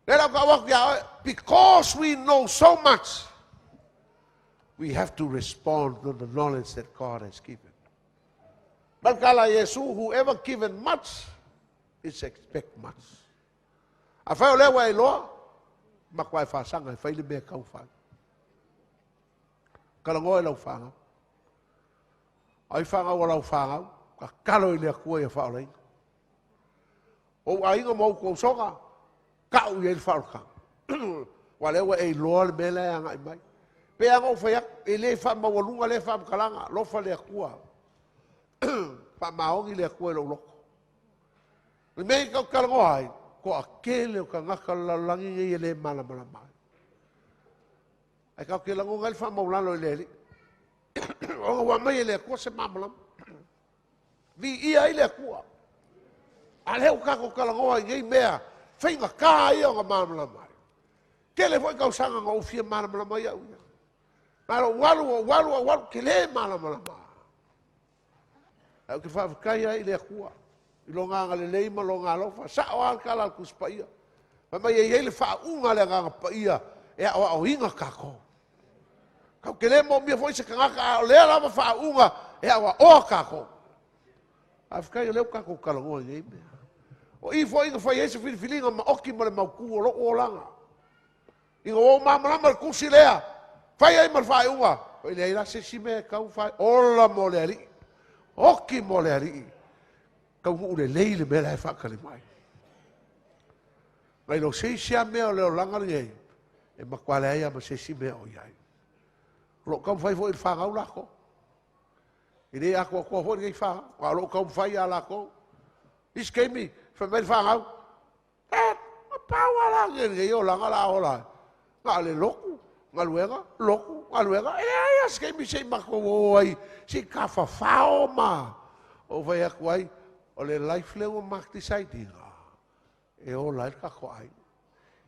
Lea la ou tau atu ia oe, because we know so much, we have to respond to the knowledge that God has given. Ma le tala a Iesu, whoever given much is expect much. Afai o lea ua e iloa, matua e faasaga e fai le mea e tau fai. Talanoa i lau fanau. Ai fanau a lau fanau, tatalo i le Atua ia faaolaina. Ou aiga ma outou usoga, tau i ai le faaolataga. Aua o lea ua e iloa le mea la e agai mai. Pei lava ona ou fai atu, e le faamaualuga lea faamatalaga, alofa le Atua. Faamaoni le Atua i lou loto. O le mea e tau talanoa ai, toatele o tagata o le lalolagi nei e le malamalama ai. Ae tatou te lagona ai le faamaualalo i le Alii. Ona ua aumai e le Atua se malamalama. Viia ai le Atua. A lea ua tatou talanoa i nei mea faigata ia ona malamalama ai. Tele foi tausaga na ou fia malamalama ai au ia. Na ou alu, ou alu, ou alu, te le malamalama. Ae ou te faafetai ai i le Atua i lona agalelei ma lona alofa. Sao lava le tala a le Tusi Paia. Fai mai e i ai le faauuga a le Agaga Paia e aoaoina tatou. Tatou te le moomia foi se tagata, a o lea lava faauuga e aoaoa tatou. Faafetai o lea ua tatou talanoa i nei mea. O i foi na fai ai se filifiliga maoti ma le mautu o lou olaga. Ina ua ou malamalama i le tusi lea, fai ai ma le faaiuga, oi leai la se isi mea e tau fai, ola mo le Alii, oti mo le Alii, taunuu lelei le mea la e faatali mai. Nai lo se isi lava mea o le olaga lenei, e matua leai lava ma se isi mea o i ai. O lo o taumafai foi i le fanau latou. E le atoatoa foi lenei fanau, a o lo o taumafai lava latou. Isi taimi, fai mai le fanau, Dad, na pau lava la lenei o lenei olaga o le a ola ai, na o le lotu, galuega, lotu, galuega. E leai lava se taimi se i matou o ai se i tafafao ma ou fai atu ai, o le life lea ua ma decide ina, e ola ai le tatou aiga.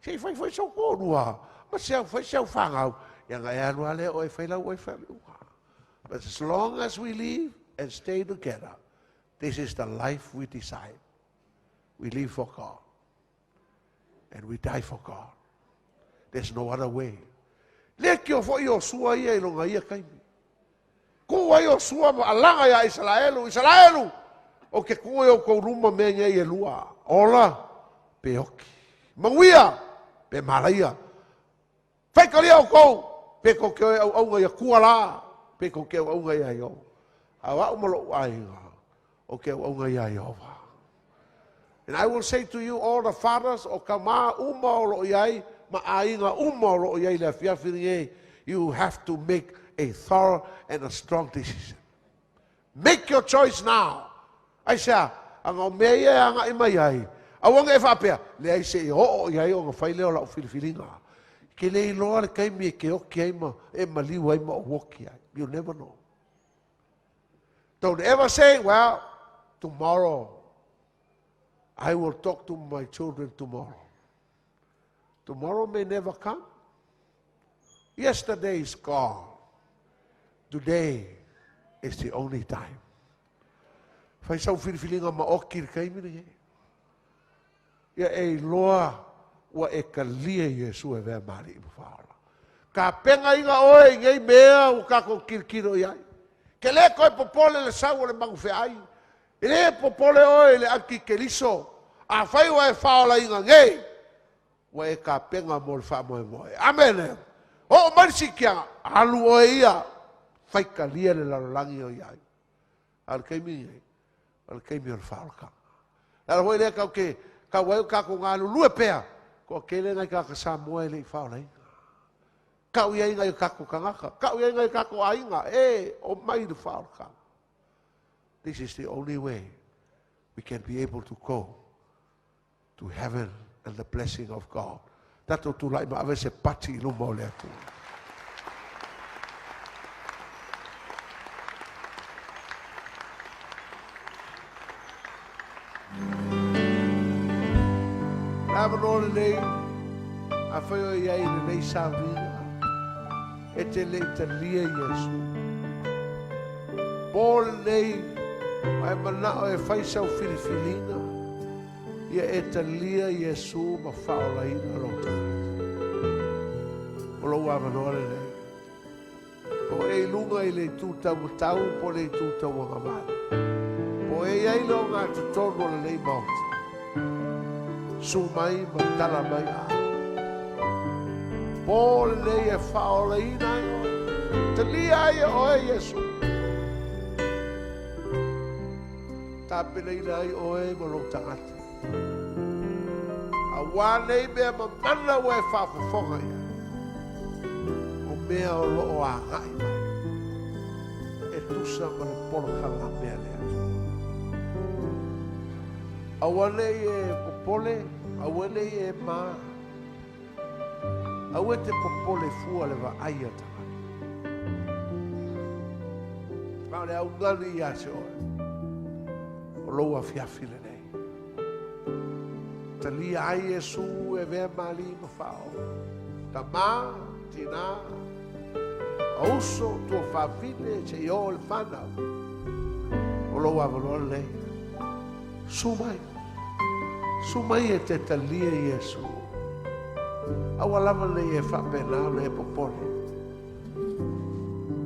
Se i fai foi sou toalua ma si au, fai si au fanau, ia ona e alu lava lea oe e fai lau oe faaiuga. But as long as we live and stay together, this is the life we decide. We live for God and we die for God. There's no other way. Le kio foi Iosua ia i lona ia taimi. Kū ai Iosua ma alaga iā Isalaelu, Isalaelu, ou te tuu i outou luma mea nei e lua, ola pe oki, manuia pe malaia. Faitalia outou, pe tou te o e auauna i Atua lā, pe tou te auauna iā Ieova. A o au ma loʻu aiga, ou te auauna iā Ieova. And I will say to you all the fathers, o tama uma o lo o i ai, ma aiga uma o lo o i ai i le afiafi lenei, you have to make a thorough and a strong decision. Make your choice now. Aisea? Ana o mea ia e agai mai ai, aua ne i e faapea, leai se i oo i ai ona fai lea o lau filifiliga. E te le iloa le taimi e te oti ai ma e maliu ai ma ou oti ai. You never know. Don't ever say, well, tomorrow, I will talk to my children tomorrow. Tomorrow may never come. Yesterday is gone. Today is the only time. Fai sau filifiliga ma oki i le taimi lenei. Ia e iloa ua e talia Iesu e avea ma Alii ma Faaola. Tapenaina oe i nei mea ua tatou tilotilo i ai. Ke le toe popole le sau o le magufeai. E le popole oe i le antikeriso. Afai ua e faaolaina nei, ua e tapena mo le faamoemoe. Amene. Oo mai le siitiaga, alu oe ia, faitalia le lalolagi o i ai. A o le taimi lenei, o le taimi o le faaolataga. O le ala foi lea tatou te tau ai o tatou galulue pea, toatele nai tagata Samoa e le i faaolaina. Tau i ai nai o tatou tagata, tau i ai nai o tatou aiga, e omai i le faaolataga. This is the only way we can be able to go to heaven and the blessing of God. Tatou tulai ma ave se pati i luma o le Atua. Le avanoa lenei, afai o i ai i lenei sauniga, e te le i talia Iesu. Po lenei, ma e manao e fai sau filifiliga, ia e talia Iesu ma faaolaina lou tagata. O lou avanoa lenei. Po o e i luga i le itu taumatau po o le itu tauagavale. Po o e i ai le ogatotonu o lenei Maota. Su mai ma tala mai a. Po lenei e faaolaina ai oe. Talia ai e oe Iesu. Tapenaina ai oe ma lou tagata. Auā nei mea mamana ua e faafofoga i ai, o mea o lo o agai mai, e tusa ma le polokalame a le Atua. Aua ne i e popole, aua ne i e mā. Aua e te popole fua le vaai a tagata. Ma o le augani ia te oe, o lou afiafi lenei. Talia ai Iesu e avea ma Alii ma Faaola. Tama, tinā, auso, tuafafine, seia oo i le fanau, o lou avanoa lenei. Su mai. Su mai e te talia Iesu. Aua lava nei e faapena ona e popole.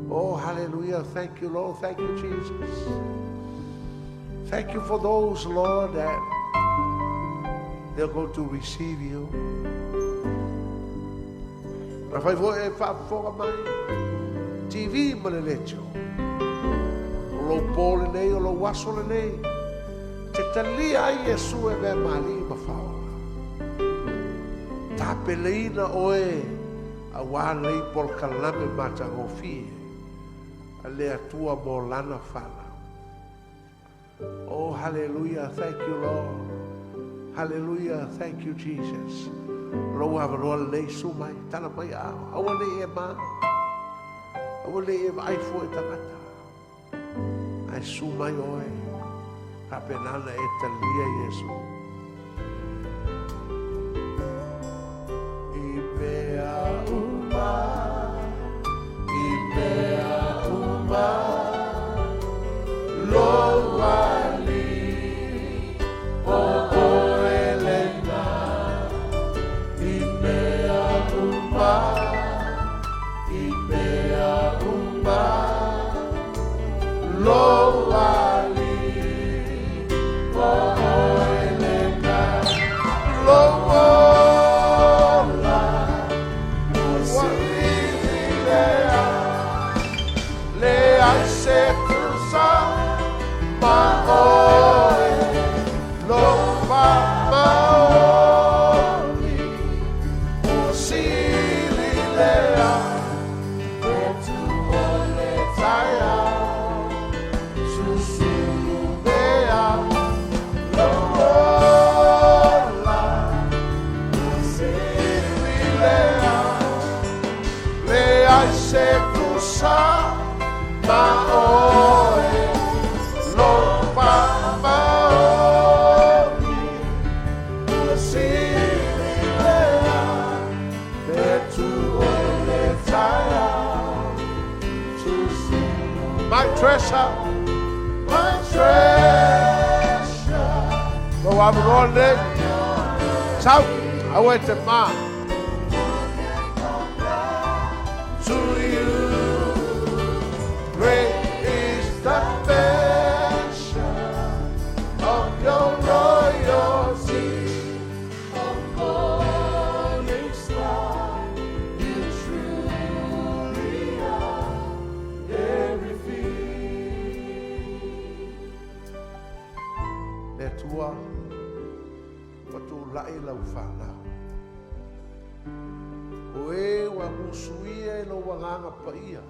Oh, hallelujah. Thank you, Lord. Thank you, Jesus. Thank you for those, Lord, that they're going to receive you. Afai foi e faafofoga mai TV ma le leitio. O lou po lenei, o lou aso lenei, te talia ai Iesu e avea ma Alii ma Faaola. Tapeleina oe auā lenei polokalame matagofie a le Atua mo Lana fanau. Oh, hallelujah, thank you Lord. Hallelujah, thank you Jesus. Lou avanoa lenei, su mai, tala mai aao. Aua ne i e ma. Aua ne i e vaai fua i tagata. Ae su mai oe. Faapena ona e talia Iesu. I mea uma, i mea uma, lou alii, o oe lena. I mea uma, i mea uma, lou alii, o oe lena. Lou ola, ua lili lea, leai se tusa ma oe, lou faamaoni, ua sili lea, fetu o le taeao, susulu mea, lou ola, ua sili lea, leai se tusa ma oe, lou faamaoni, ua sili lea, fetu o le taeao, susulu. My treasure, my treasure. Lou avanoa lenei. Sau, aua e te mā. To you, great is the measure of your royalty. O morning star, you truly are everything. Le Atua, ua tulai lau fanau. O e ua musuia i lou agaga paia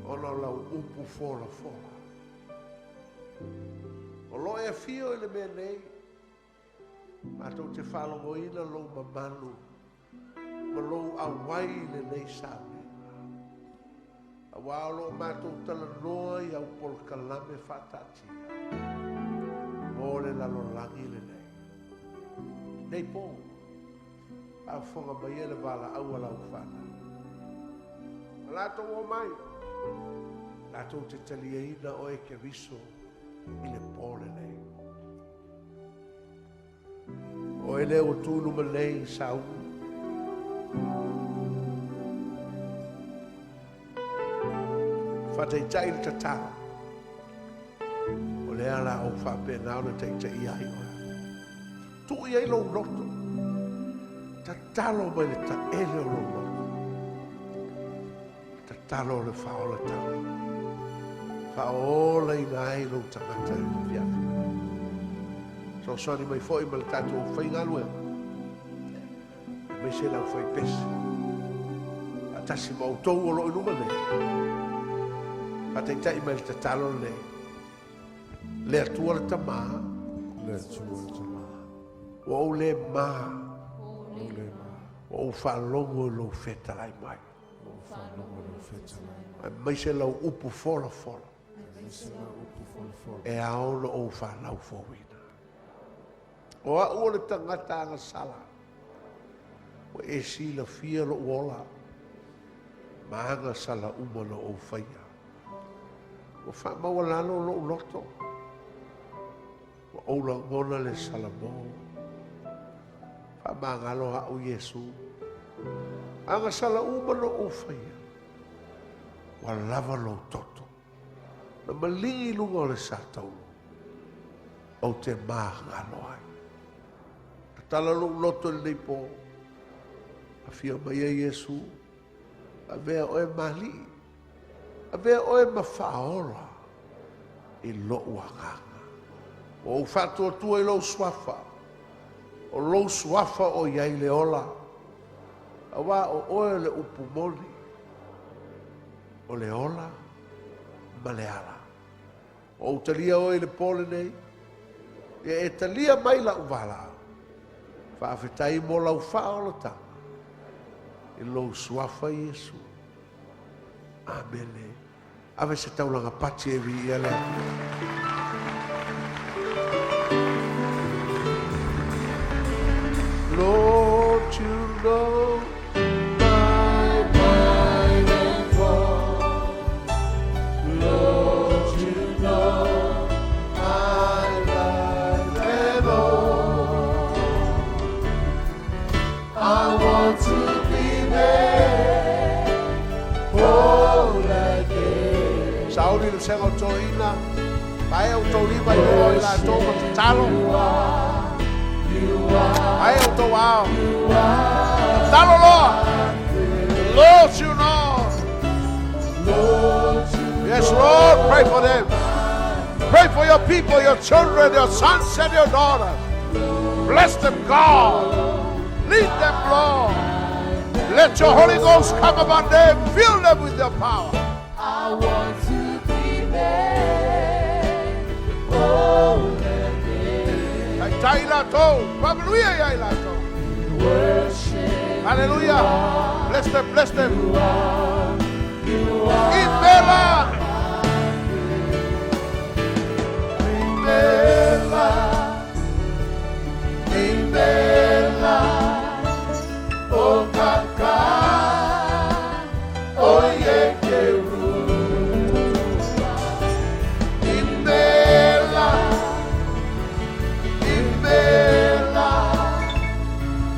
ona o lau upu folafola. O lo o e afio i le mea nei, matou te faalogoina lou mamalu ma lou auai i lenei sauniga. Aua o lo o matou talanoa i au polokalame faataatia mo le lalolagi lenei. Nei po, faafofoga mai e le valaau a lau fanau. Ma latou omai, latou te taliaina oe Keriso i le po lenei. Oe lea ua tu i luma nei, sauni. Faataitai le tatalo. O lea la ou faapena ona taitaia ai oe. Tuu i ai lou loto. Tatalo mai le taele o lou loto. Tatalo o le faaolatanga. Faaolaina ai lou tagata i le afiafi. Fesoasoani mai foi ma le tatou faigaluega. Aemaise le aufaipese. Faatasi ma outou o lo o i luma nei. Faataitai mai le tatalo lenei. Le Atua le Tama. Le Atua le Tama. Ua ou le ma. Ua ou le ma. Ua ou faalogo i lou fetalai mai. Ua ou faalogo i lou fetalai mai. Aemaise lau upu folafola. Aemaise lau upu folafola. E ao ona ou fanau fouina. O au o le tagata agasala. Ua e silafia lou ola ma agasala uma na ou faia. Ua faamaualalo lou loto. Ua ou lagona le salamo. Faamagalo au Iesu. Agasala uma na ou faia. Ua lava lou toto. Na maligi i luga o le sataulu. Ou te magalo ai. Tatala lou loto i lenei po. Afio mai e Iesu. Avea oe ma alii. Avea oe ma faaola i lou agaga. Ua ou faatuatua i lou suafa. O lou suafa o i ai le ola. Auā o oe o le upu moni, o le ola ma le ala. Ua ou talia oe i le po lenei, ia e talia mai la'u valaau. Faafetai mo lau faaolataga i lou suafa Iesu. Amene. Ave se taulaga pati e viia le Atua. Lord, you know my mind and thought. Lord, you know my life and all. I want to be made whole again. Sauli le sega o toeaina, paea outou lima i luga o i latou ma tatalo. Paea outou ao. Tatalo loa. Lord, you know. Yes, Lord, pray for them. Pray for your people, your children, your sons and your daughters. Bless them, God. Lead them, Lord. Let your Holy Ghost come upon them. Fill them with your power. I want to be made whole again. Taitai latou. Faamanuia ia i latou. Worship Hallelujah. Bless them, bless them. you are Imela. Imela. Imela. O kaka. O ye keru. Imela. Imela.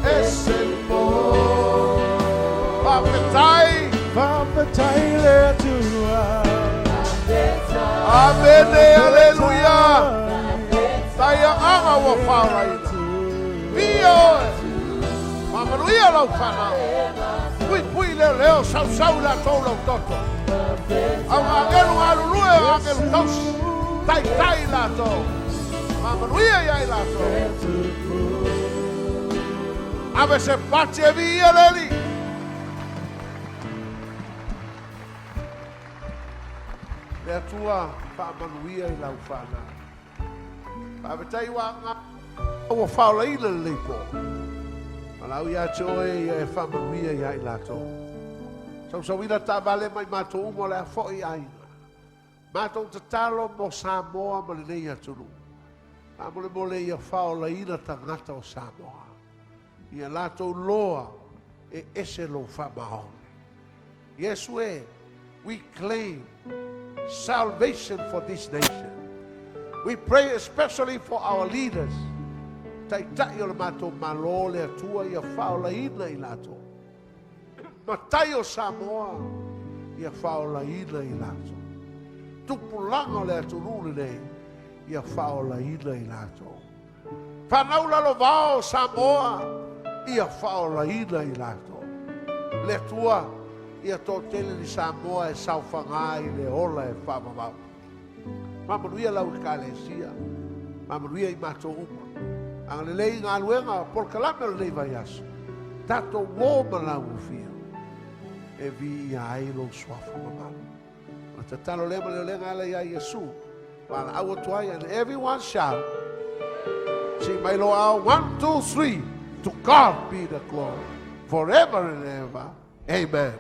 Ese po. Faafetai. Faafetai le Atua. Amene, aleluia. Tai agaga ua faolaina. Viia oe. Faamanuia lau fanau. Puipui leoleo sausau i latou lau toto. Au agelu galulue o agelu tausi. Taitai latou. Faamanuia ia i latou. Ave se pati e viia le Alii. Le Atua faamanuia i lau fanau. Faafetai ua ua faolaina lenei po. Valaau ia te oe ia e faamanuia ia i latou. Sausauina taavale mai matou uma o le a foi i aiga. Matou tatalo mo Samoa ma lenei atunuu. Faamolemole ia faolaina tagata o Samoa. Ia latou loa e ese lou faamaoni. Iesu e, we claim salvation for this nation. We pray especially for our leaders. Taitai o le matou Malo le Atua ia faolaina i latou. Matai o Samoa ia faolaina i latou. Tupulaga o le atunuu lenei ia faolaina i latou. Fanau lalovao o Samoa ia faolaina i latou. Le Atua ia toatele ni Samoa e saofaga i le ola e faavavau. Faamanuia lau ekalesia. Faamanuia i matou uma. Agalelei i galuega polokalame o lenei vaiaso. Tatou uō ma laugofia e viia ai lou suafa mamalu. O le tatalo lea ma le leolega ala iā Iesu. Valaau atu ai and everyone shout. Sii mai lou aao. 1, 2, 3. To God be the glory forever and ever. Amen.